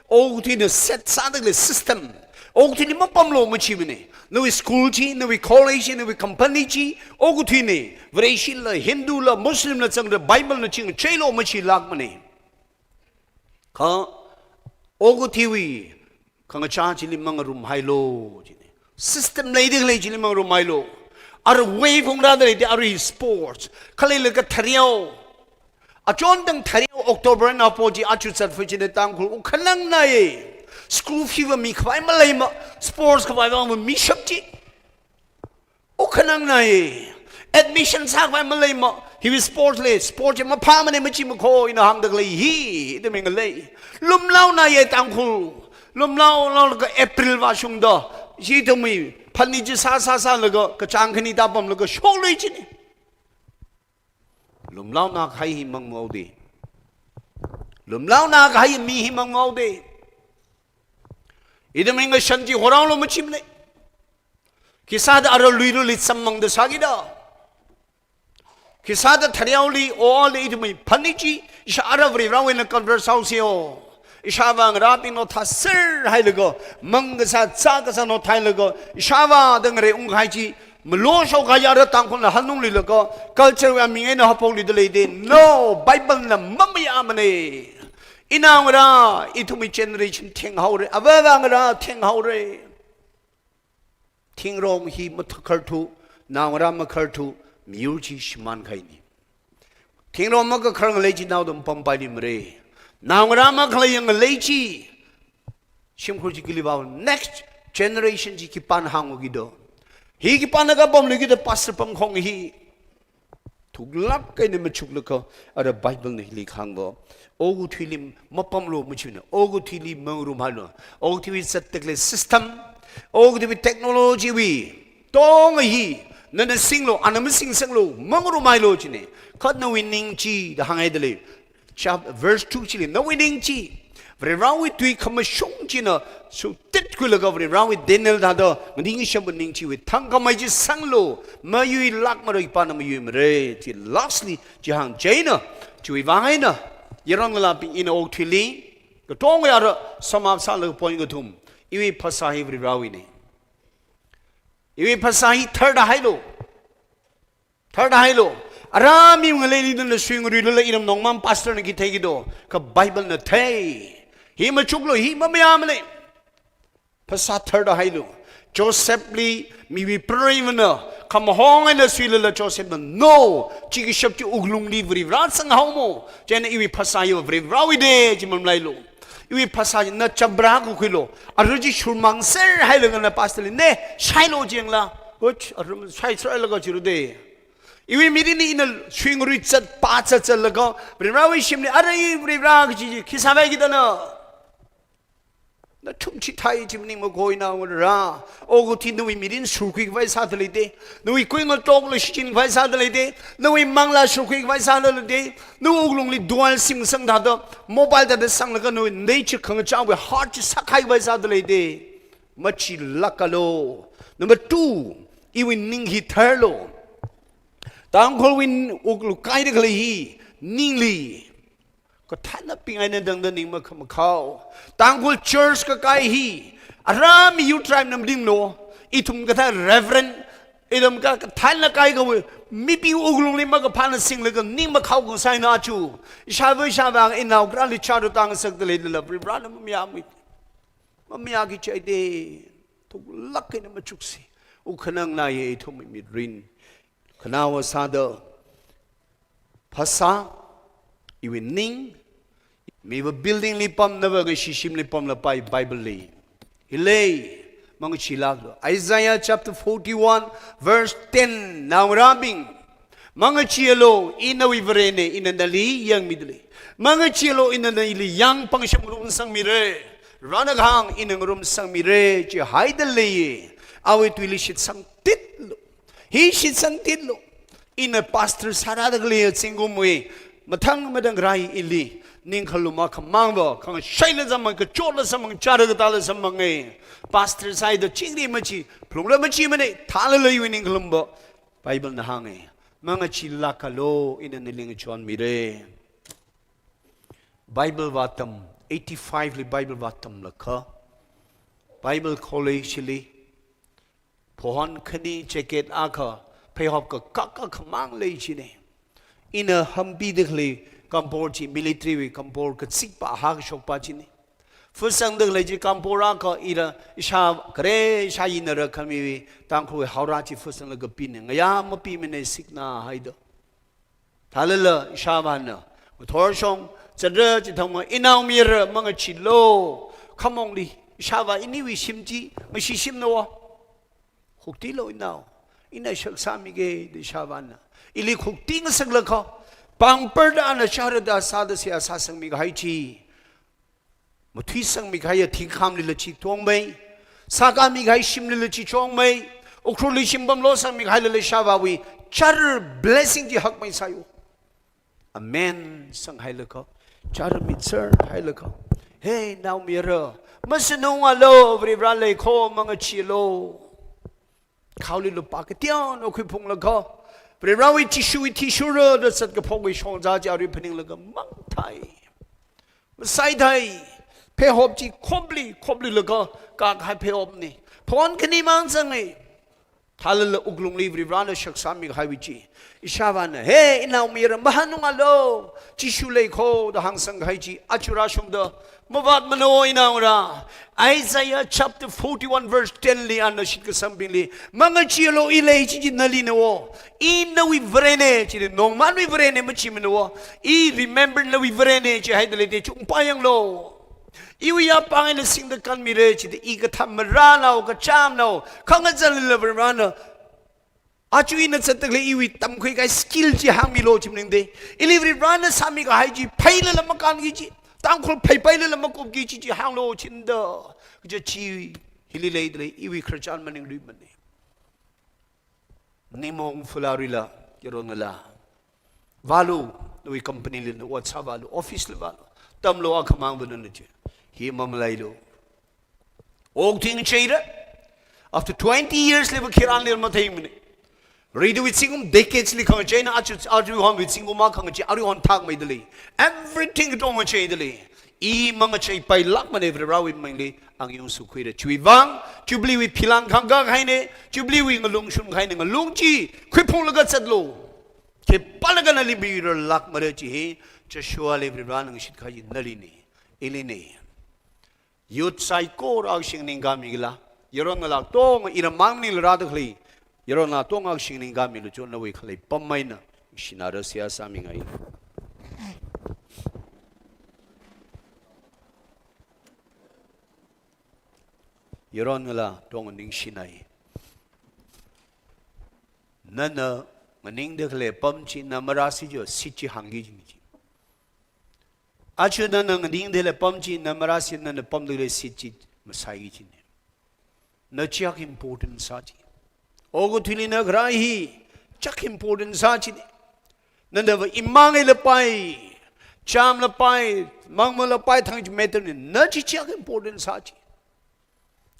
Okathuina set sāda khalei system. Okathuili mapamlu machimane. Nawui school chi, nawui college chi, nawui company chi, okathuine. Vareshila, Hindu la, Muslim la zangda Bible na chingacheilu machilākmane. Kha okathuiwui khangachā chili mangarumhailu, chine. System leida khalei chili mangarumhailu. Arui phungrāda leida arui sports. Khalei laga thareo. Achon tang thareo October na po chi achu zatfa china Tangkhul wukhanang nai. School fee va mikhavai maleima. Sports khavai va mishap chi. Wukhanang nai. Admission sākhavai maleima. Hiwui sports le, sports chi maphāmane machi makho ina hāngda khalei hi, ithum mingalei. Lumlao nai Tangkhul. Lumlao, laolaga April vāshungda. Chi ithumwui, phani chi sā, sā, sālaga, kachāng khani tāpamlaga, shoklui chine. Lumlaona kahai hi mangmao de. Lumlaona kahai mi hi mangmao de. Ithum mingashan chi horaolu machimane. Khisāda ara luilu li sammangda sākida. Khisāda thareoli, oli ithumwui phani chi, ishāra Varivarawui eina convert sāhaoseo. Ishāvā ngarābing naothāserhailaga, mang kasā, zā kasā naothāhailaga, ishāvāda ngareiung kahai chi, malosho kahai ara Tangkhulna hanungluilaga, culture wui aming eina haophokluida leide. No, Bible na mamayāmane. Inaongarā, ithumwui generation thenghaore, avāvā ngarā thenghaore. Thingrong hi mathakharthu, naongarā makharthu, miyur chi shimānkahaine. Thingrong makakhar ngalei chi naoda mapampaimare. Naongarā makhalei ngalei chi, shimkhur chi kali vāo, next generation chi khipāna hāngki do. Hi khipāna kapamluiki do pastor pamkhong hi. Thuklāk eina machuklaga, ara Bible na hili kahāngva. Okathuili mapamlu machimane, okathuili mangarumhailu, okathuiwui zatda khalei system, okathuiwui technology wui, tonga hi, nana singlu, ana masingsanglu, mangarumhailu chine. Kha nawui ning chi da hāngngaida lei. Chap-, verse two chili, nawui ning chi. Varivarawui tui khamashung china, sutetkhuilaga Varivarawui Daniel thāda, nganingshap ning chiwui thangkhamei chi sanglu, mayuilākmara, khipāna mayuimare, chi lastly, chi hāngchina, chiwui vang eina, yaron ngalābing ina okathuili, katonga ara sum up sālaga point kathum, iwui phasā hi Varivarawuine. Iwui phasā hi tharda hailu. Tharda hailu. Ara mi ngaleili nana suingaruilala iram nongmam pastor na khi theiki do. Kha Bible na thei. Hi machuklu, hi mamayāmane. Phasā tharda hailu. Josephli miwui preivana, khamahong eina suilala Josephna, no, chi kashap chi wuklungli Varivara sanghaomo. Chieina iwui phasā hi Varivarawui de, chi mamalailu. Iwui phasā na chapra kakhuilu. Ara chi shurmangserhailaga na pastor li, ne, shailu jingla. Huch, ara shaiserhailaga chiru de. Iwui mirinli ina suingarui zat, pā zat zatlaga, Varivarawui shimli, ara i Varivara kaji chi, khi sāvai kida na. Nathum chithāi chi maning makho inaongarā. Okathui nawui mirin shurkhuikhavai sāda leide. Nawui kuingatokla shichinkhavai sāda leide. Nawui manglā shurkhuikhavai sāda leide. Nawui wuklungli dual simsang thāda, mobile thāda sanglaga nawui nature khangachāwui heart chi sākhaikhavai sāda leide. Machilākalu. Number two, iwui ning hi tharlu. Tangkhulwui wuklu kaida khalei hi, ningli kathānabing eina tangda ning makhamakhao. Tangkhul church kakai hi, ara mi youth tribe na maninglo, ithum kathā reverend, ithum ka kathāna kaikha, mibing wuklungli makaphāna singlaga ning makhao kung sai na chu. Ishāva ishāvā inao kharāli chara tang sakda leilala, Varivarana mamayāmi. Mamayāki chai de, thuklāk eina machuksi. Wuk khanang nai ithum mirin. Khanaowa sāda, phasā, iwui ning, miva building li pam, nava kashi shimli pamlapai Bible li. Hi lei, mangachilāklu. Isaiah chapter forty-one, verse ten, naongarābing. Mangacheealu, i nawui Varena, ina nali yangmida lei. Mangacheealu, ina nali yāng pangshap ngarumsangmira. Varana kahāng, ina ngarumsangmira, jihaida lei. Awui tuili shitsangtitlu. Hi shitsangtitlu. Ina pastor sārāda khalei zingkumwui mathang mathang rai ili, ningkhalum akhamangva, khangashaila samphang, kachotla samphang, chara katāla samphanga. Pastor sāhaida chingri machi, phalungra machimana, thālala iwui ningkhalumva. Bible na hānga. Mangachilākalu, ina nali ngachonmira. Bible vātam, eighty-five li Bible vātamlakha, Bible College li, phahon khani jacket akha, pheihop kakak akhamang lei jina. Ina hambida khalei kampor chi, military wui kampor kazikpa, hākashokpa jina. Phasangda khalei chi kampor akha ila ishā, khare ishāyinna rākhamiwui, Tangkhulwui haora chi phasanglaga pina, ngayā mapimana sikna haida. Thālala ishāvāna, ngathor shong, chatra chithang ma, inaomayara mangacheealu, khamongli, ishāvā iniwui shim chi, ngashi shimna wo. Khuktilu inao, ina shak sāmige da ishāvāna. Ili khukti ngasaklakha, pangparda ana chara da sāda seihā sāsangmi kahai chi. Mathuisangmi kahaiya thingkhamlila chi chungmei. Sākāmi kahai shimlila chi chungmei. Ukhrulli shim pamlo sangmi kahailala ishāvāwui chara blessing chi hakmei sāyo. Amen sanghailaga, chara mitsar hailaga. Hey, naomayara, masanungalu, Varivara lei kho, mangacheealu. Khaoli lupā kateonao khuiphunglaga, Varivarawui Jishuwui thishurda sat kaphokwui shongza chi arui phaninglaga mangthai. Masai thai, pheihop chi khopli, khoplilaga, kakahai pheihopna. Phon khanimang zanga. Thālala wuklungli Varivarana shak sāmi kahaiwui chi. Ishāvāna, hey, inaomayara, mahanungalu, Jishu lei kho da hāngsang kahai chi, aja rāshungda, mavātmana inaora. Isaiah chapter forty-one verse ten li ana shitkasangbingli, mangacheealu, i lei chi chi nalina wo. I nawui Varena, chili nongmanwui Varena machimana wo. I remember nawui Varena, chihaida leida chungpā yanglu. Iwui apāng eina singda kanmira chida, i kathā marānao, kachamnao, khangazanlila Varivarana. Aja ina zatda khalei iwui tamkhui kahai skill chi hāngmilu chi maningda. Ili Varivarana sāmi kahai chi, phailala makanki chi, Tangkhul phaipailala makupki chi chi hānglu chinda. Kaja chi hili leida lei, iwui khararchan maningluimana. Nimong fularuila, yaron ngalā. Vālu, nawui company li na ot sāvālu, office li vālu. Tamlu akhamang vānana chi. Hi mamalailu. Okathui ngacheira. After twenty years li va khiranli matheimana. Ridu wui zingkum decades li khangacheina, aja, aruihonwui zingkum a khangachei, aruihon thakmeida lei. Everything katonga ngacheida lei. I mangacheipailākmana Varivarawui mingli, angayung sukhuira. Chiwui vang, Jubilee wui philang khangkā kahaina, Jubilee wui ngalung shun kahaina, ngalung chi khuiphunglaga zatlu. Khipālaga nali birarlākmara chi hi, Joshua li Varivarana ngashit kahai nalina, ilina. Youth saikora akha shing ningkāmikala, yaron ngalā katonga iram mang maningla rāda khalei, yaron ngalā katonga akha shing ningkāmilu chon nawui khalei pam eina, shinara seihā sāmingai. Yaron ngalā katonga ningshinai. Nana nganingda khalei pam chi na marāsi jo, seat chi hāngki jing chi. Aja nana nganingda khalei pam chi na marāsi, nana pamda khalei seat chi masai jina. Na chak important sā chi. Okathuili na kharā hi chak important sā chi. Nana va imang lapai, cham lapai, mangma lapai thang chi matter na, na chi chak important sā chi.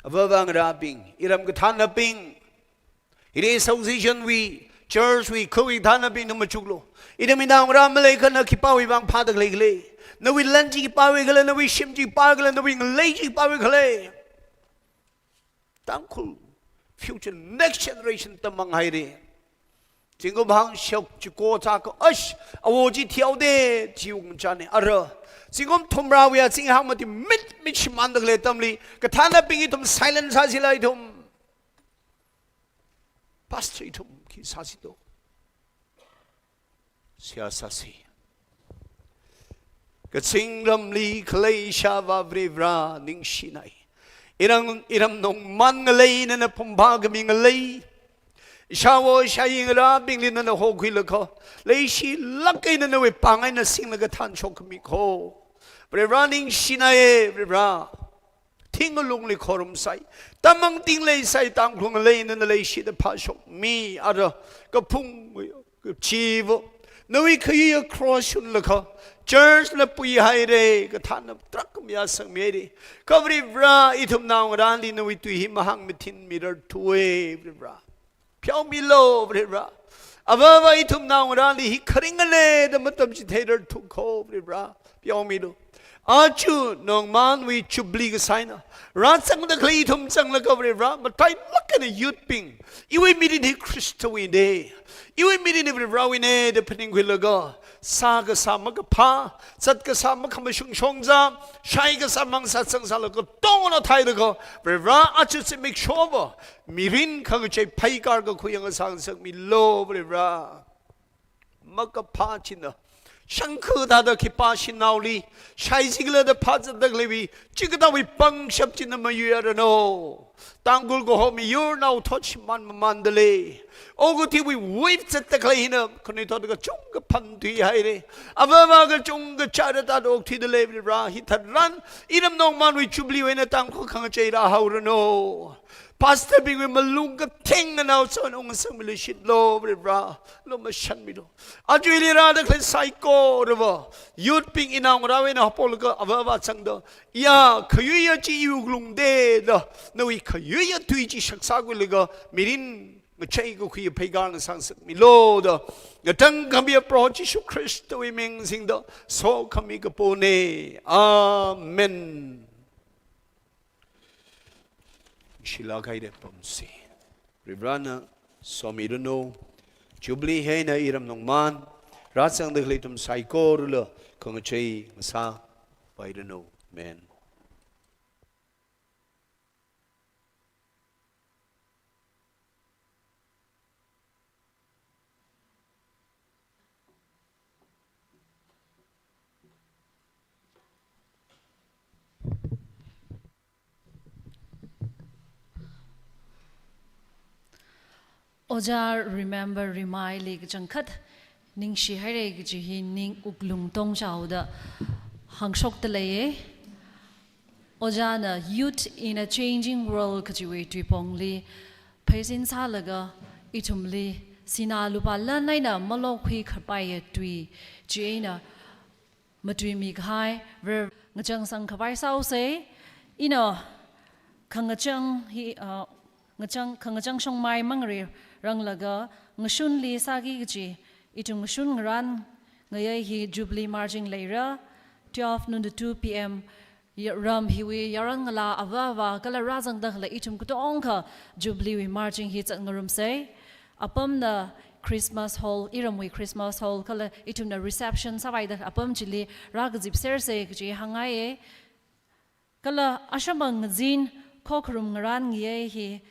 Avāva ngarābing, iram kathānabing, hili association wui Church wui khawui thānabing na machuklu. Ithum inao ngarā maleikha na khipāwui vang phāda khalei khala? Nawui lan chi khipāwui khala, nawui shim chi khipāwui khala, nawui ngalei chi khipāwui khala? Tangkhul future, next generation tamang haira. Zingkum hangshok chiko chākha, ash, awo chi thihaoda, chi ungchāna ara. Zingkum thumrawui azing hangmati mit mit shimānda khalei atamli, kathānabing ithum silent sāsila ithum. Pastor ithum khi sāsi do? Seihā sāsi. Kazingramli khalei Ishāvā Varivara ningshinai. Iram, iram nongman ngalei nana phumpha khami ngalei. Ishāwo ishāyi ngarābingli nana hokhuilaga, leishilāk eina nawui pāng eina singlaga thānshok khami kho. Varivara ningshinai, Varivara. Thingalungli khorumsai. Tamang ting leisai, Tangkhul ngalei nana leishida phāshokmi ara, kaphung chiva. Nawui khayuiya cross shunlaga, church na pui haira, kathāna tarākha mayāsangmi haira. Kha Varivara ithum naongarāli nawui tui hi mahāngmathinmirarthu e, Varivara. Pheomilu, Varivara. Avāva ithum naongarāli hi kharinga leda matamchithei rarthu kho, Varivara. Pheomilu. Aja nongmanwui Jubilee kasā eina rāzangda khalei ithum zanglaga, Varivara, matailāk eina youth bing, iwui mirin hi Khristawuina, iwui mirin hi Varivarawuina da phaningkhuilaga, sā kasā makaphā, zat kasā makhamashung shongza, shai kasā mangsa zangsālaga, tongna thailaga, Varivara, aja zimiksho va mirin khangachei pheikar kakhui yangkasang sangmilu, Varivara. Makaphā china shangkha thāda khipā shanaoli shai zikla da phāzatda khaleiwui chikathāwui pangshap china mayuiranu. Tangkhul kaho miyurnao thot shimān mamānda lei. Okathuiwui wave zatda khalei hina khanuithot kachungkha phan thuihaira. Avāva kachungkha chara tāda okthuida lei, Varivara. Hitharan iram nongmanwui Jubilee wui eina Tangkhul khangachei rāhaoranu. Pastor bingwui malung katheng nganao son ungsangmiluishitlu, Varivara. Lumashanmilu. Aja ili rāda khalei saikorava youth bing inao ngarāwui eina haophoklaga avāva zangda, ya khayuiya chi iwui wuklung deda, nawui khayuiya tui chi shaksākhuilaga mirin ngachei kakhui pheikar ngasang sangmilu da, ngatangkhamiya Proho Jishu Khristawui ming singda sokhami kapona. Amen. Shilā kahaida pamsi. Varivarana somiranu. Jubilee hi eina iram nongman rāzangda khalei ithum saikorala khangachei ngasāpairanu. Amen. Ojā Remember Rimeili kachangkhat ningshi haira kaji hi ning wuklung tongchaoda hāngshokda leiya. Ojāna Youth in a Changing World kajiwui tuipongli pheisin sālaga ithumli sinā lupā lan eina malokhui kapaiya tui chieina matuimi kahai Vare ngachang sangkhavai sāhaosa. Ina khangachang hi, ah, ngachang, khangachang shongmai mangariranglaga ngashunli sāki kaji, ithum ngashun ngarān ngayei hi Jubilee marching leira, twelve noon to two P M. Ya-, ram hiwui yaron ngalā avāva kala rāzangda khalei ithum katongkha Jubilee wui marching hi zatngarumsa. Apamna Christmas Hall, iramwui Christmas Hall, kala ithumna reception sāvaida apam chili rākazipsersa kaji hāngngaiya. Kala ashamang ngazin khokharum ngarān ngayei hi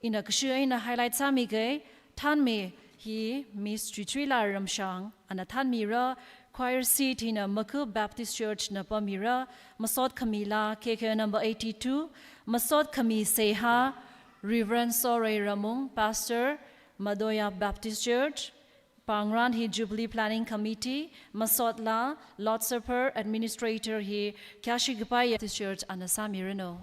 ina kashu eina highlight sāmiga. Thānmi hi Miss Chuichuila Ramshang ana thānmira, choir seat hina Maku Baptist Church na pamira, masot khamila K K number eighty-two, masot khami seihā Reverend Sorei Ramung, Pastor, Madoya Baptist Church, pāngrān hi Jubilee Planning Committee, masotla Lord's Supper Administrator hi Kyashi Kapai Baptist Church ana sāmiranu.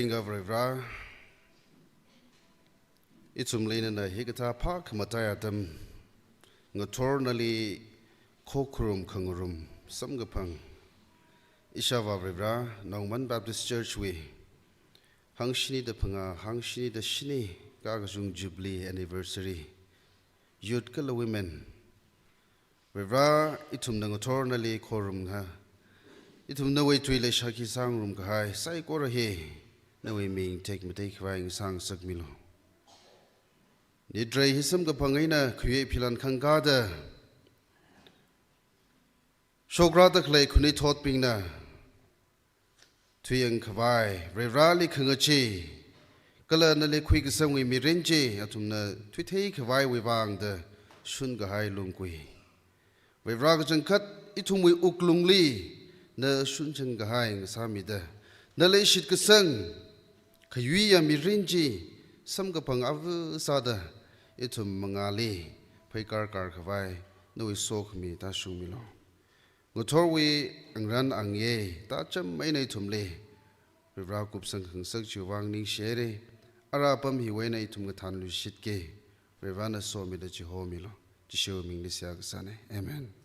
Ga Varivara, ithumli nana hikathā phākhamataiya atam ngathor nali khokharum khangarum samkaphang ishāvā Varivara, Nongman Baptist Church wui hangshini da phangā, hangshini da shini kakazung Jubilee Anniversary, Youth kala Women, Varivara, ithumna ngathor nali khorum nga, ithum nawui tuili shākhi sāngarum kahai saikora hi nawui ming tekmatei khavai ngasāngasakmilu. Nitrei hi samkaphang eina khayui philan khangkāda shokrāda khalei khanuithotbingna thuiyang khavai, Varivarali khangachee kala nali khuikasangwui mirin chi athumna thuithei khavaiwui vang da shun kahai lunggui, Varivara, kachangkhat ithumwui wuklungli na shunchang kahai ngasāmida, nali shitkasang khayuiya mirin chi samkaphang ava sāda ithum mangāli pheikār kār khavai nawui sokhami tāshungmilu. Ngathorwui angran angye tācham eina ithumli Varivara kupsang khangasak chiwui vang ningshi haira. Ara apam hiwui eina ithum kathānluishitki, Varivara na somida chihomilu. Jishu mingli seihā kasāna. Amen.